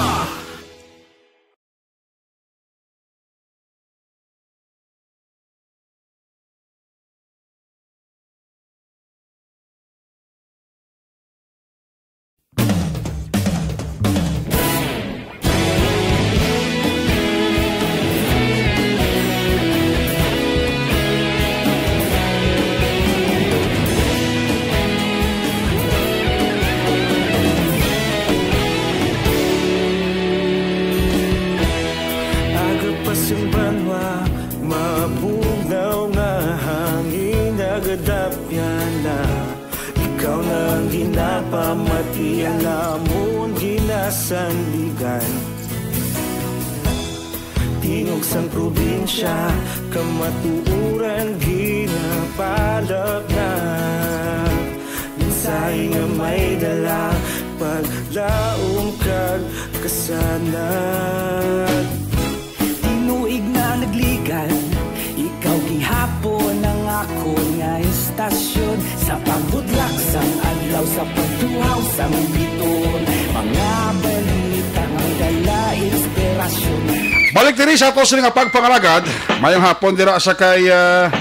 Aga pa sing banwa, mabugnaw nga hangin nagadapyan na. Ikaw na ang ginapamati, ang amon ginasandigan. Tingog sang probinsya, kamatuoran ginapalabnag. Mensahe nga may dala, paglaom kag kasanag. Tinuig na nagligan, ikaw gihapon ang akon nga istasyon. Sa pagbudlak sang adlaw, sa pagtuhaw sang biton, mga balita nga dala inspirasyon. Balik diri sa ato sini nga pagpangalagad. Mayong hapon dira sa kay, ah,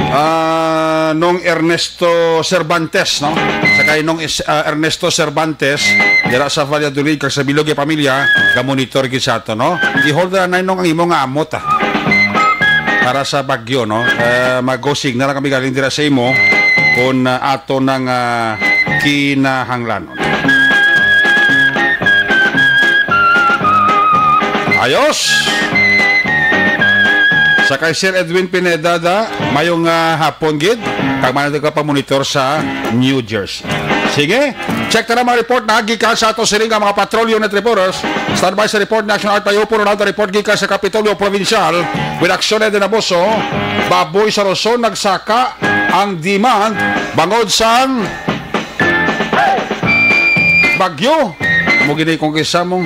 ah, Nong Ernesto Cervantes, no? Sa kay Nong Is-, ah, Ernesto Cervantes, dira sa Valladolid, kag sa bilog nga pamilya, ga-monitor gid sa ato, no? I-hold na, Nay Nong, ang imo nga amot, ah. Para sa bagyo, no? Eh, mag-go signal lang kami galing dira sa imo kung, ah, ato nang, ah, kinahanglan. Ayos! Sa kay Sir Edwin Pineda, da, mayong, ah, hapon gid. Kag man ka pa monitor sa New Jersey. Sige, check ta na mga report na gikan sa ato sining nga mga patrol unit reporters. Standby sa report ni Action Art Payupo, Ronaldo, report gikan sa Kapitolyo Provincial. With action, Eden Abuso, baboy sa Luzon, nagsaka ang demand bangod sang bagyo. Mo gini kung kisa mong,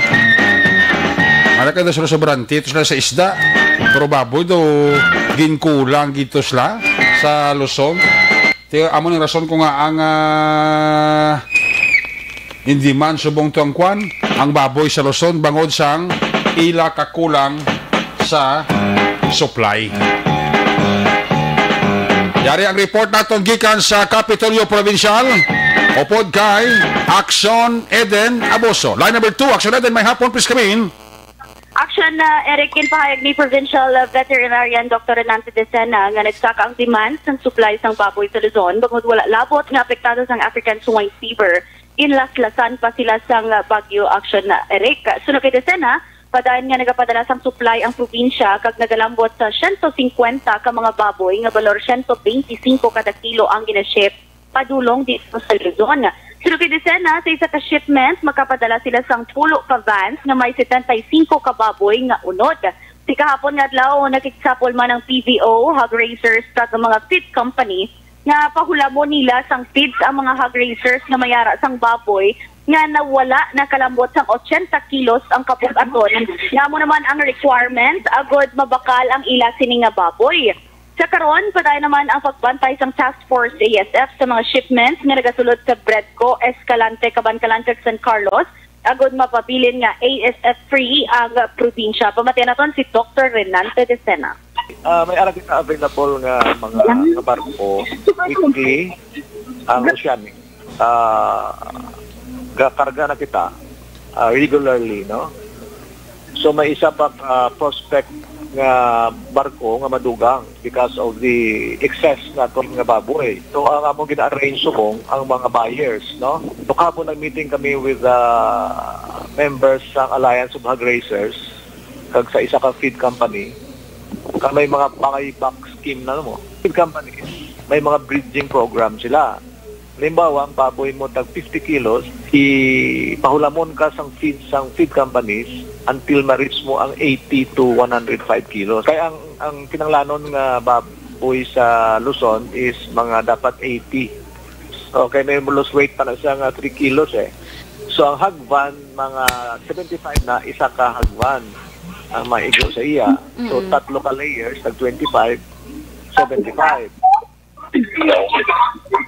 ano kayo, sila sobrante, ito sila sa isda. Pero baboy do, ginkulang gito sila sa Luzon. Ti, amo ning rason ko nga ang, ah, in demand subong to ang kwan, ang baboy sa Luzon bangod sang ila kakulang sa supply. Yari ang report naton gikan sa Kapitolyo Provincial, upod kay Action Eden Abuso. Line number two, Action Eden, may hapon, please come in. Action, ah, Eric, ginpahayag ni Provincial, ah, Veterinarian Doctor Renante Decena nga nagsaka ang demand sang supply sang baboy sa Luzon bangod wala labot nga apektado sang African Swine Fever. Ginlaslasan pa sila sang, ah, bagyo, Action, ah, Eric. Suno kay Decena, padayon nga nagapadala sang supply ang probinsya kag nagalambot sa siyento singkwenta ka mga baboy nga balor siyento benti singko kada kilo ang ginaship padulong dito sa Luzon. Suno kay Decena, sa isa ka shipment, makapadala sila sang tulo ka vans nga may setenta y cinco ka baboy nga unod. Sa kahapon nga adlaw, nakigsapol man ang P V O, hog raisers, kag ang mga feed company nga pahulamon nila sang feeds ang mga hog raisers nga may ara sang baboy nga nawala, nakalambot sang ochenta kilos ang kabug-aton. Nga amo naman ang requirement agod mabakal ang ila sini nga baboy. Sa karon, padayon naman ang pagbantay sang Task Force A S F sa mga shipments nga nagasulod sa Bredco, Escalante, Kabankalan, kag San Carlos, agod mapabilin nga A S F free ang probinsya. Pamatian naton si Doctor Renante Decena. Ah, may ara kita available nga mga, nga barko weekly ang oceanic. Ah, gakarga na kita, ah, regularly, no? So may isa pa ka prospect nga barko nga madugang because of the excess naton nga baboy. So ang among gina-arrange subong ang mga buyers, no? So kahapon nag-meeting kami with the members sang Alliance of Hog Raisers kag sa isa ka feed company. Kag may mga buyback scheme na mo. Feed companies, may mga bridging program sila. Halimbawa, ang baboy mo tag fifty kilos, ipahulamon ka sang feed, sang feed companies until ma-reach mo ang eighty to one hundred five kilos. Kaya ang, ang kinahanglanon nga baboy sa Luzon is mga dapat eighty. Okay, may lose weight pa na siya nga three kilos eh. So ang hagvan, mga seventy-five na isa ka hagvan ang maigo sa iya. So Mm-mm. tatlo ka layers, tag twenty-five, seventy-five.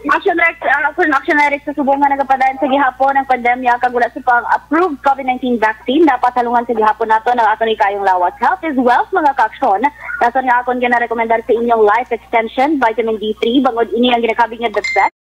Action Rex, ah, Action, Action Rex, sa subong nga nagapadayon sa gihapon ang pandemya kag wala sa pang-approved COVID nineteen vaccine, dapat halungan sa gihapon nato ang aton ikayong lawas. Health is wealth, mga ka-action. Dason nga akon ginarekomendar sa inyong Life Extension, Vitamin D three, bangod ini ang ginakabig nga the best.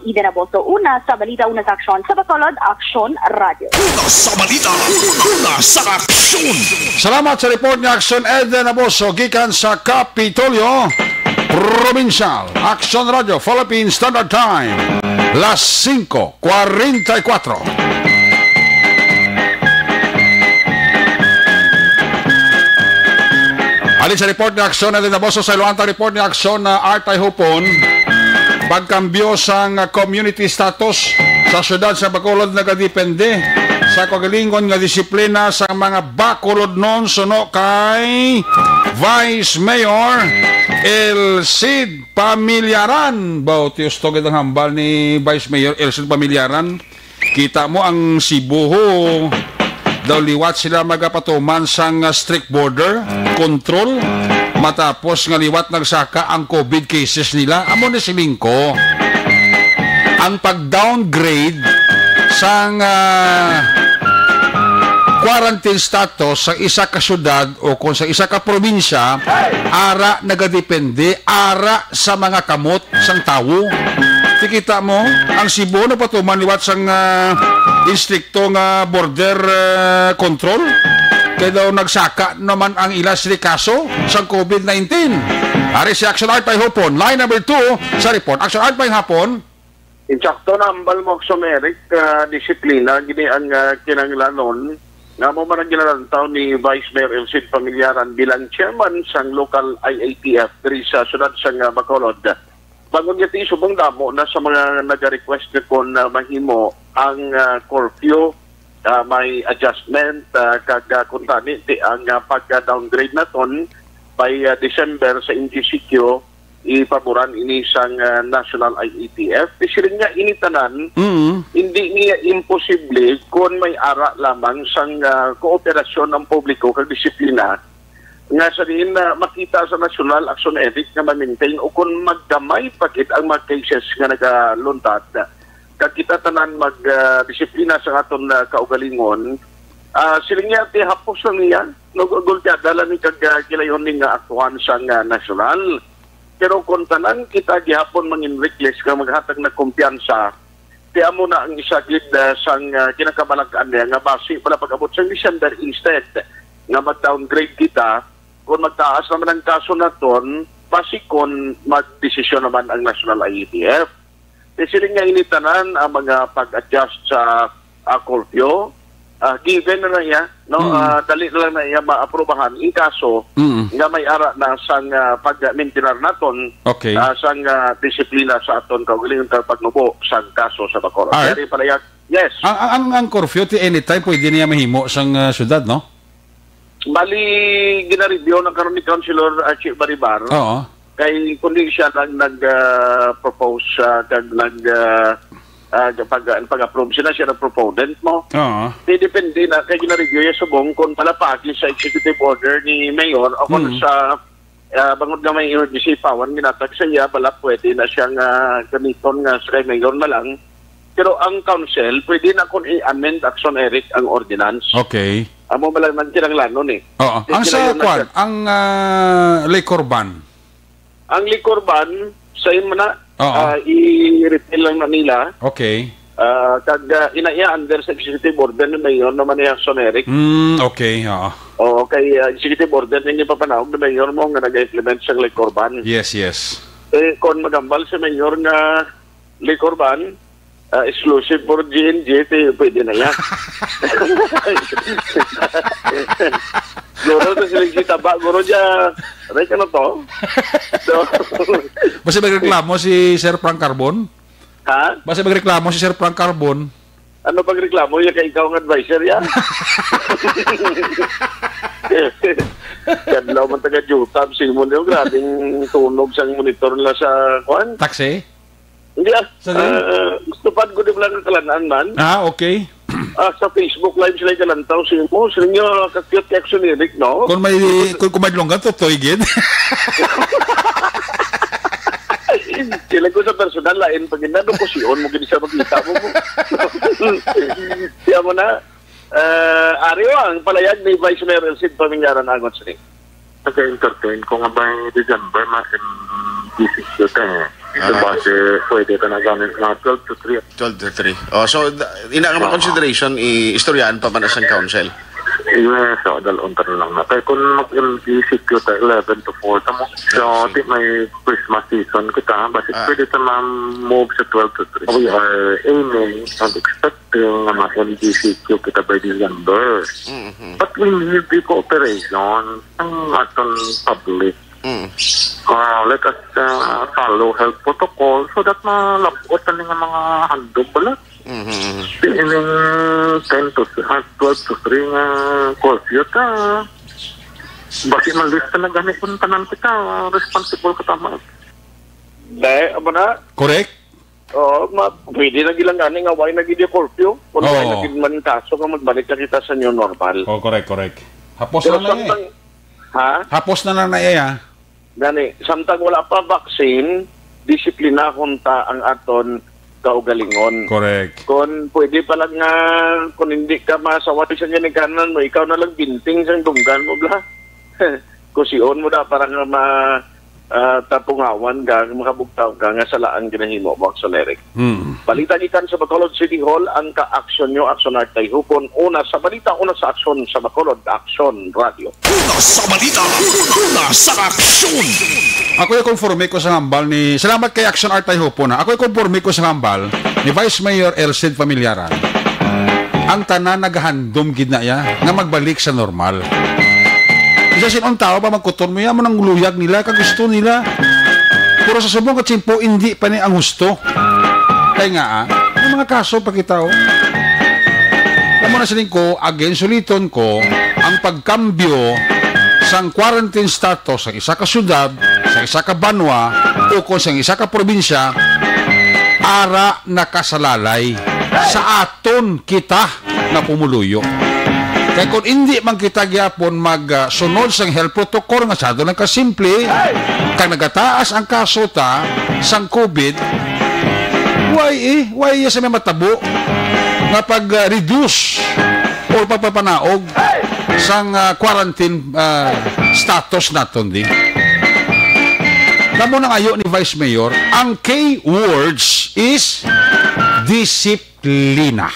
Eden Aboso, una sa balita, una sa aksyon. Sa Bacolod, Aksyon Radio. Una sa balita, una sa aksyon. Salamat sa report ni Aksyon Eden Aboso gikan sa Kapitolyo Provincial. Aksyon Radio, Philippine Standard Time, las singko kwarenta y kuatro. Halin sa report ni Aksyon na dinaboso sa Iloantang report ni Aksyon na Art ay Hupon, pagkambyo sang community status sa siyudad sa Bacolod nagadepende sa kaugalingon nga disiplina sa mga Bacolodnon suno kay Vice Mayor El Cid Pamillaran. Bautios to gid ang hambal ni Vice Mayor El Cid Pamillaran. Kita mo ang Cebu, ho. Daw liwat sila magapatuman sang, ah, strict border control matapos nga liwat nagsaka ang COVID cases nila. Amo ni siling ko, ang pag-downgrade sang, ah, quarantine status sa isa ka syudad o kung sa isa ka probinsya, ara nagadepende, ara sa mga kamot sang tawo. Ti kita mo, ang Cebu nagpatuman liwat sang, ah, istrikto nga border, ah, control. Kay daw nagsaka naman ang ila sini kaso sang COVID nineteen. Ari si Action Art Payhopon, line number two sa report. Action Art Payhopon. Insakto na ambal mo, Action Eric, ah, disiplina, gini ang, ah, kinahanglanon nga mo man ang ginalantaw ni Vice Mayor El Cid Pamillaran bilang chairman sang local I A T F diri sa siyudad sang, ah, Bacolod. Bangod nga ti subong damo na sa mga nagarequest nga kon, ah, mahimo ang, ah, curfew, ah, may adjustment, ah, kag, ah, kuntani ti ang, ah, pag-downgrade naton by, ah, December sa M G C Q, ipaboran ini sang, ah, National I A T F. Siling nga ini tanan, Mm. hindi niya imposible kon may ara lamang sang, ah, kooperasyon ang publiko kag disiplina nga sa diin na makita sa nasyonal, Action Eric, nga ma-maintain o kung maggamay pa gid ang mga cases nga nagaluntad, kag kita tanan mag, ah, disiplina sa aton, ah, kaugalingon, ah, siling niya, ti hapos lang niya, no, gultiada lang ni kag, ah, gilayon ni nga aktuhan sang, ah, nasyonal. Pero kung tanan kita gihapon mangin reckless nga maghatag na kumpiyansa, ti amo na ang isa gid, ah, sang, ah, kinakabalag-an niya nga basi pala pag-abot sang December, instead nga mag-downgrade kita, kung magtaas naman ang kaso naton, basi kon magdesisyon naman ang National I A T F. Ti siling nga ini tanan ang mga pag-adjust sa, ah, curfew, ah, given na na iya, no? Mm. Ah, dali na lang na iya maaprubahan in kaso Mm. nga may ara na sang, ah, pag-mintinar naton, Okay. ah, sang, ah, disiplina sa aton kaugalingon kag pagnubo sang kaso sa Bacolod. Art? Diri palaya-, yes. Ang, ang, ang, ang curfew, ti anytime pwede niya mahimo sang, ah, syudad, no? Bali, gina-review na karon ni Councilor Archie Baribar. Oo. Kay kundi siya nag, nag, ah, propose, ah, kag nag, ah, ah, pag, pag-approve sila, siya na proponent mo. Oo. Di depende na kay gina-review ya subong kung palapaki sa executive order ni Mayor o kung Mm. sa, ah, bangod nga may emergency power ginatag sa iya, bala pwede na siyang, ah, gamiton nga sa kay Mayor na lang. Pero ang council, pwede na kung i-amend, Action Eric, ang ordinance. Okay. Amo ba lang nang kinahanglanon eh. Oo. Di Ang sila sa yung kwan, nagka- ang, ah, liquor ban. Ang liquor ban, sa imo na, Oo. ah, i-repeal lang na nila. Okay. Ah, kag, ah, ina iya under sa executive order ni Mayor naman ni Action Eric. Mm, okay, oo. Oo, kay, ah, executive order na yung ipapanaog ni Mayor mo nga nag-implement sa liquor ban. Yes, yes. Eh, kung magambal si Mayor nga liquor ban, ah, exclusive for G N G, ti-, pwede na yan. Guro, to sila si Taba, guro dya, right, ano to? So, Basta magreklamo si Sir Frank Carbon? Ha? Basta magreklamo si Sir Frank Carbon. Ano pag reklamo niya kay ikaw ang adviser ya? Kadlaw man taga Jutab, Simon, yung grabing tunog sang monitor nila sa, kwan? Taxi? Hindi ah. Sa din? Ah, gusto pa ko di lang kalanaan man. Ah, okay. Ah, sa Facebook Live sila kalantaw si mo. Sila niyo, ka-cute kay Action Eric, no? Kung may, kung, kung may lunggan, tutoy gid. Sila ko sa personal, lain pag inano ko si On, mo gid siya makita mo mo. Siya mo na, ah, ari o, ang palayag ni Vice Mayor Elcid Paminyaran angon sini. Nag-entertain ko nga by December, ma-M D C Q ka eh. Ah. Base, pwede ka na gamit mga twelve to three. Twelve to three. Oh, so, da-, ina nga mga Oo. consideration, i-, istoryaan pa man na sang council? Yes, so, dalon ta na lang na. Kaya kung mag-M D C Q ta, eleven to four ta mo. So, Yes, sir. di may Christmas season kita, basi Ah. pwede ta ma-move sa twelve to three. We are aiming and expecting nga ma-M D C Q kita by December. Mhm. But we need the cooperation ang aton public. Mm. Ah, let us, ah, follow health protocol so that malab-ot ani nga mga handog bala. Mhm. Di ining ten to, ah, twelve to three nga curfew ta. Basi malista na gani kung tanan kita, ah, responsible ka tama. Dahil, amo na, Correct. Oo, ma-, pwede na gilang gani nga why na gid yung curfew? Kung why Oo. na gid man kaso nga magbalik na kita sa new normal. Oh, correct, correct. Hapos Pero lang na eh. samtang, ha? Hapos na lang na eh, ah. Gani, samtang wala pa vaccine, disiplinahon ta ang aton kaugalingon. Correct. Kung pwede pa lang nga, kung hindi ka masaway sa ginikanan mo, ikaw na lang binting sang dunggan mo, bla. Kusion mo na para nga ma-, ah, tapungawan ka, makabugtaw ka nga sala ang ginahimo mo, Action Eric. Hmm. Balita gikan sa Bacolod City Hall, ang ka-aksyon nyo, Action Art Tayhupon. Una sa balita, una sa aksyon sa Bacolod, Aksyon Radio. Una sa balita, una sa aksyon. Ako yung konforme ko sa hambal ni, salamat kay Action Art Tayhupon, ha. Ako yung konforme ko sa hambal ni Vice Mayor Elcid Familiaran. Ang tanan nagahandom gid na iya nga magbalik sa normal. Isa sin-on tao ba magkuton mo yan mo nang luyag nila, kagusto nila. Pero sa subong ka tiyempo, hindi pa ni ang husto. Kaya nga, ah, may mga kaso pa kita, oh. Alam mo na sining ko, again, suliton ko, ang pagkambyo sang quarantine status sa isa ka syudad, sa isa ka banwa, o kung sa isa ka probinsya, ara nakasalalay sa aton kita nga pumuluyo. Kay kung indi man kita gyapon mag, ah, sunod sang health protocol nga sado lang kasimple, kag nagataas ang kaso ta sang covid, why eh, why iya sa may matabo nga pag, ah, reduce or pagpapanaog sang, ah, quarantine, ah, status naton di? Kamo nang ayo ni Vice Mayor, ang key words is discipline. Disiplina.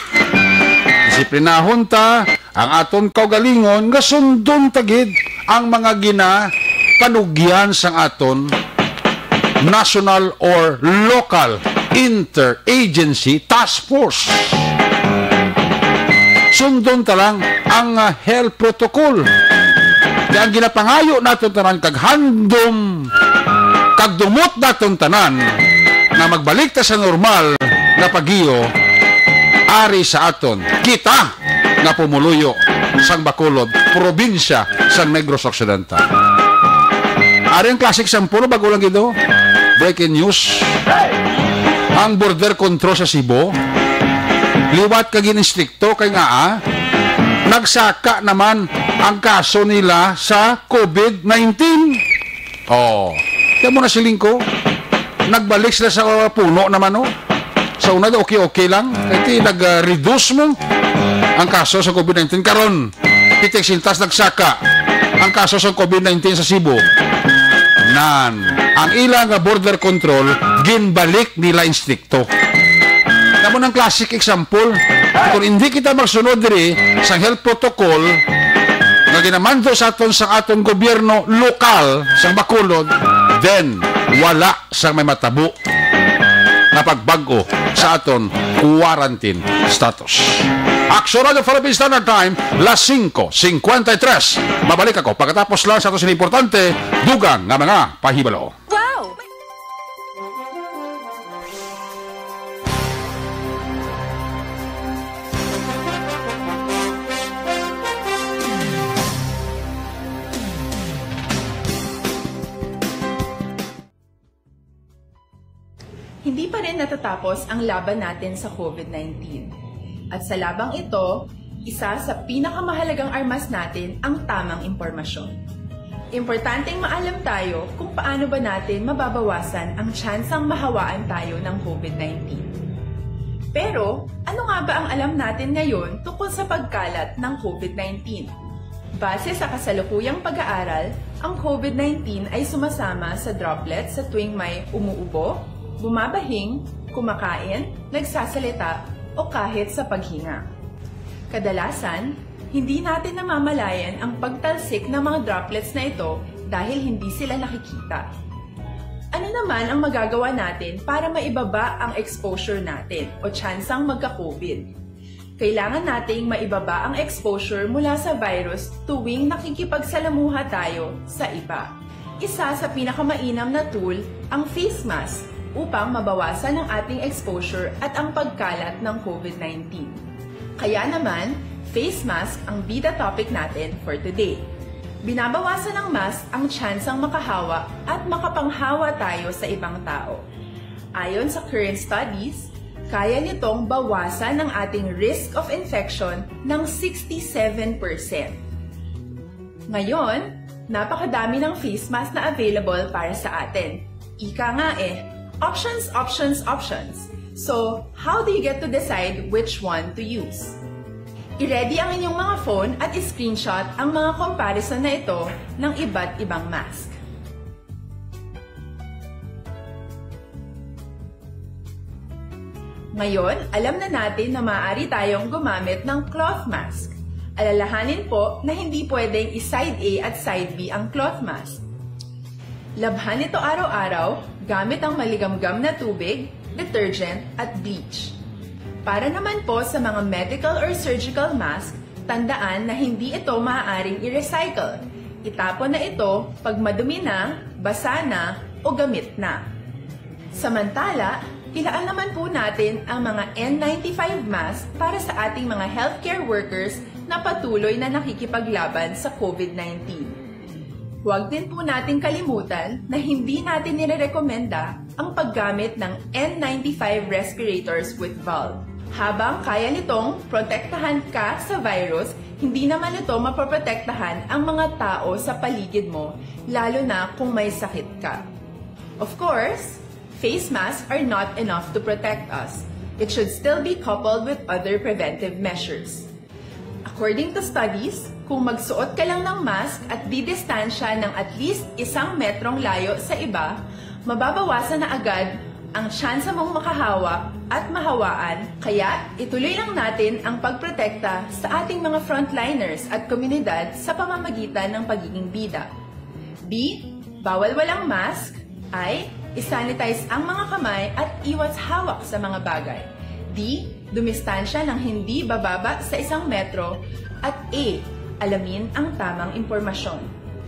Disiplinahon ta ang aton kaugalingon nga sundon ta gid ang mga ginapanugyan sang aton national or local interagency task force. Sundon ta lang ang, ah, health protocol. Kay ang ginapangayo naton tanan kag handom kag dumot naton tanan nga magbalik ta sa normal nga paggiyo ari sa aton kita nga pumuluyo sang Bacolod, probinsya kag Negros Occidental. Ari ang classic sample, bago lang gid, oh. Breaking news. Ang border control sa Cebu, liwat ka gin-istrikto kay nga, ah, nagsaka naman ang kaso nila sa COVID nineteen. Oh, kaya mo na siling ko, nagbalik sila sa, uh, puno naman, oh. Sa una, okay-okay lang. Kaya nag-reduce mo ang kaso sa COVID nineteen. Karon, pitik sintas nagsaka ang kaso sa COVID nineteen sa Cebu. Nan, ang ila nga border control, ginbalik nila instrikto. Namo ng classic example, kung hindi kita magsunod diri sa health protocol nga ginamando sa aton sa aton gobyerno lokal sa Bacolod, then wala sa may matabo nga pagbag-o sa aton quarantine status. Aksyon Radyo Philippine Standard Time, las singko singkwenta y tres. Mabalik ako pagkatapos lang sa aton sini importante, dugang nga mga pahibalo. Wow! Hindi pa rin natatapos ang laban natin sa COVID nineteen. At sa labang ito, isa sa pinakamahalagang armas natin ang tamang impormasyon. Importanteng maalam tayo kung paano ba natin mababawasan ang tsansang mahawaan tayo ng COVID nineteen. Pero, ano nga ba ang alam natin ngayon tungkol sa pagkalat ng COVID nineteen? Base sa kasalukuyang pag-aaral, ang COVID nineteen ay sumasama sa droplets sa tuwing may umuubo, bumabahing, kumakain, nagsasalita, o kahit sa paghinga. Kadalasan, hindi natin namamalayan ang pagtalsik ng mga droplets na ito dahil hindi sila nakikita. Ano naman ang magagawa natin para maibaba ang exposure natin o tsansang magka-COVID? Kailangan nating maibaba ang exposure mula sa virus tuwing nakikipagsalamuha tayo sa iba. Isa sa pinakamainam na tool ang face mask upang mabawasan ang ating exposure at ang pagkalat ng COVID nineteen. Kaya naman, face mask ang bida topic natin for today. Binabawasan ng mask ang tsansang makahawa at makapanghawa tayo sa ibang tao. Ayon sa current studies, kaya nitong bawasan ang ating risk of infection ng sixty-seven percent. Ngayon, napakadami ng face mask na available para sa atin. Ika nga eh, options, options, options. So, how do you get to decide which one to use? I-ready ang inyong mga phone at i-screenshot ang mga comparison na ito ng iba't ibang mask. Ngayon, alam na natin na maaari tayong gumamit ng cloth mask. Alalahanin po na hindi pwedeng i-side A at side B ang cloth mask. Labhan ito araw-araw gamit ang maligamgam na tubig, detergent, at bleach. Para naman po sa mga medical or surgical mask, tandaan na hindi ito maaaring i-recycle. Itapon na ito pag madumi na, basa na, o gamit na. Samantala, ilaan naman po natin ang mga N ninety-five mask para sa ating mga healthcare workers na patuloy na nakikipaglaban sa COVID nineteen. Huwag din po nating kalimutan na hindi natin nirerekomenda ang paggamit ng N ninety-five respirators with valve. Habang kaya nitong protektahan ka sa virus, hindi naman ito mapoprotektahan ang mga tao sa paligid mo, lalo na kung may sakit ka. Of course, face masks are not enough to protect us. It should still be coupled with other preventive measures. According to studies, kung magsuot ka lang ng mask at didistansya ng at least isang metrong layo sa iba, mababawasan na agad ang tsansa mong makahawa at mahawaan. Kaya, ituloy lang natin ang pagprotekta sa ating mga frontliners at komunidad sa pamamagitan ng pagiging bida. B, bawal walang mask. I, isanitize ang mga kamay at iwas hawak sa mga bagay. D, dumistansya ng hindi bababa sa isang metro. At A, alamin ang tamang impormasyon.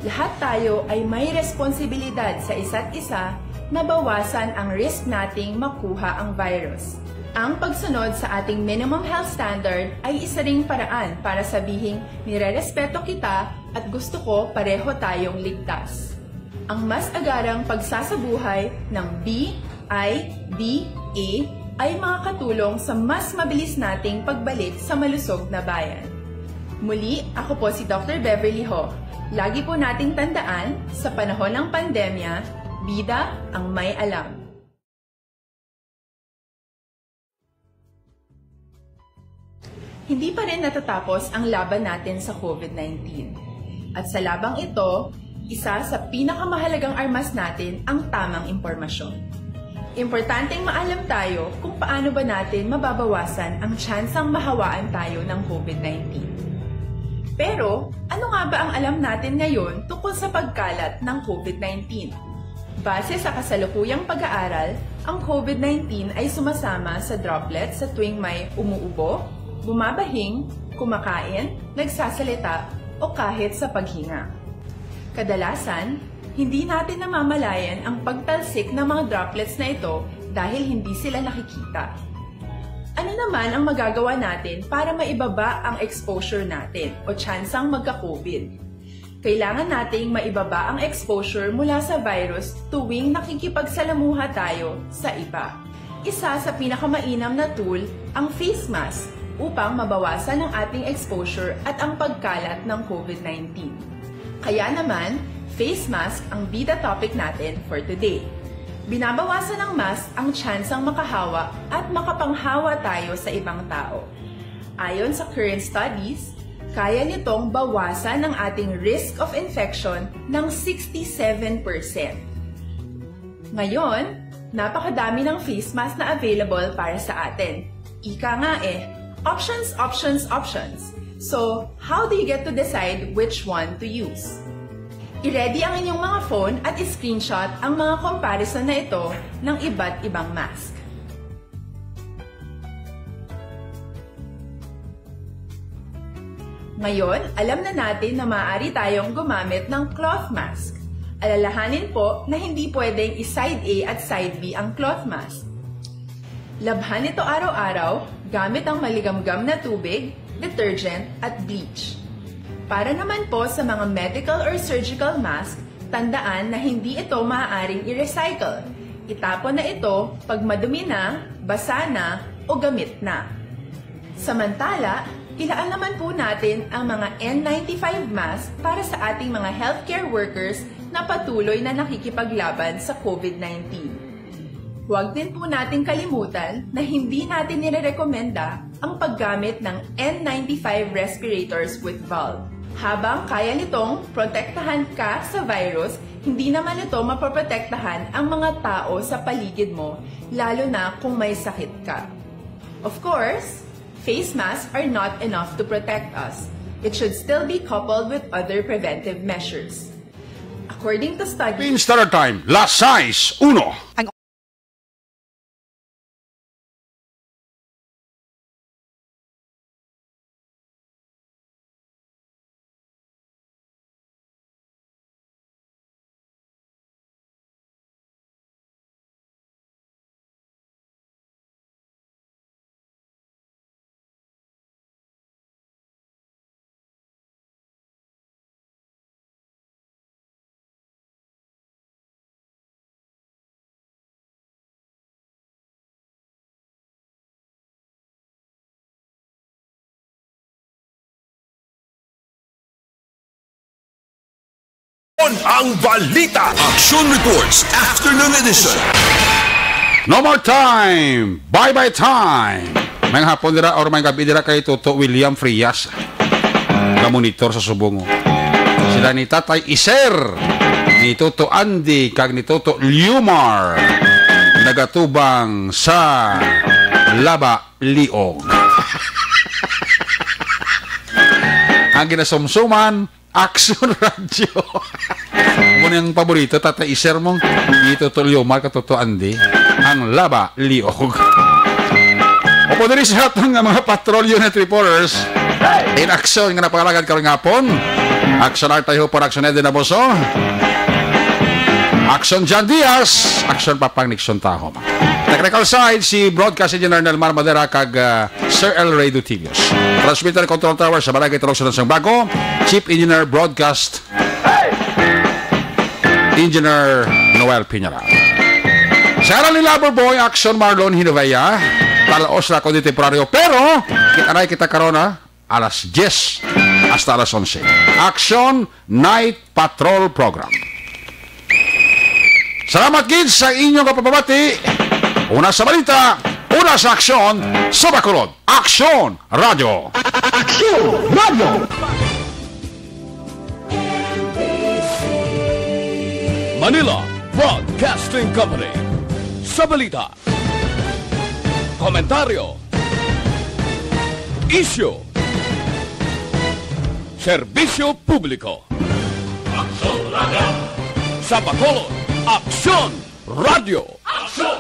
Lahat tayo ay may responsibilidad sa isa't isa na bawasan ang risk nating makuha ang virus. Ang pagsunod sa ating minimum health standard ay isa ring paraan para sabihing nirerespeto kita At gusto ko pareho tayong ligtas. Ang mas agarang pagsasabuhay ng B I D A ay makakatulong sa mas mabilis nating pagbalik sa malusog na bayan. Muli, ako po si Doctor Beverly Ho. Lagi po nating tandaan, sa panahon ng pandemya, bida ang may alam. Hindi pa rin natatapos ang laban natin sa COVID nineteen. At sa labang ito, isa sa pinakamahalagang armas natin ang tamang impormasyon. Importanteng maalam tayo kung paano ba natin mababawasan ang tsansang mahawaan tayo ng COVID nineteen. Pero, ano nga ba ang alam natin ngayon tungkol sa pagkalat ng COVID nineteen? Base sa kasalukuyang pag-aaral, ang COVID nineteen ay sumasama sa droplet sa tuwing may umuubo, bumabahing, kumakain, nagsasalita, o kahit sa paghinga. Kadalasan, hindi natin namamalayan ang pagtalsik ng mga droplets na ito dahil hindi sila nakikita. Ano naman ang magagawa natin para maibaba ang exposure natin o tsansang magka-COVID? Kailangan nating maibaba ang exposure mula sa virus tuwing nakikipagsalamuha tayo sa iba. Isa sa pinakamainam na tool ang face mask upang mabawasan ang ating exposure at ang pagkalat ng COVID nineteen. Kaya naman, face mask ang bida topic natin for today. Binabawasan ng mask ang tsansang makahawa at makapanghawa tayo sa ibang tao. Ayon sa current studies, kaya nitong bawasan ang ating risk of infection ng sixty-seven percent. Ngayon, napakadami ng face mask na available para sa atin. Ika nga eh, options, options, options. So, how do you get to decide which one to use? I-ready ang inyong mga phone at i-screenshot ang mga comparison na ito ng iba't ibang mask. Ngayon, alam na natin na maaari tayong gumamit ng cloth mask. Alalahanin po na hindi pwedeng i-side A at side B ang cloth mask. Labhan ito araw-araw gamit ang maligamgam na tubig, detergent, at bleach. Para naman po sa mga medical or surgical mask, tandaan na hindi ito maaaring i-recycle. Itapon na ito pag madumi na, basa na, o gamit na. Samantala, ilaan naman po natin ang mga N ninety-five mask para sa ating mga healthcare workers na patuloy na nakikipaglaban sa COVID nineteen. Huwag din po nating kalimutan na hindi natin nirerekomenda ang paggamit ng N ninety-five respirators with valve. Habang kaya nitong protektahan ka sa virus, hindi naman ito mapoprotektahan ang mga tao sa paligid mo, lalo na kung may sakit ka. Of course, face masks are not enough to protect us. It should still be coupled with other preventive measures. According to studies, Pin Standard Time, las sais uno. Ang balita. Action Reports, Afternoon Edition. No more time! Bye-bye time! May hapon dira or may gabi dira kay Toto William Frias. Nga monitor sa subong. Sila ni Tatay Iser, ni Toto Andy, kag ni Toto Liomar. Nagatubang sa Laba Liog. Ang ginasumsuman, Action Radio. Mo niyang paborito, Tata Iser mo. Dito to Liomar, katutuan di. Ang Laba Liog. Opo, diri sa atong nga mga patrol unit reporters. In action nga napangalagad karong hapon. Action Art Tayhupon, Action Eddie Naboso. Action John Diaz. Action Papang Nixon Tahom. Tag Technical side, si Broadcast Engineer Nelmar Madera kag, ah, Sir El Rey Dutivios. Transmitter Control Tower sa Barangay Taloksan sang Bago, Chief Engineer Broadcast Engineer Noel Piñaral. Sa ngalan ni Lover Boy, Action Marlon Hinovea, talaos na ako di temporaryo, pero kita na kita karon, ha? Alas diyes hasta alas onse. Action Night Patrol Program. Salamat gid sa inyong kapapabati. Una sa balita, una sa aksyon, sa Bacolod. Aksyon Radio. Aksyon Radio. Manila Broadcasting Company. Sa balita, komentaryo, isyu, serbisyo publiko. Aksyon Radio. Sa Bacolod, Aksyon Radio. Aksyon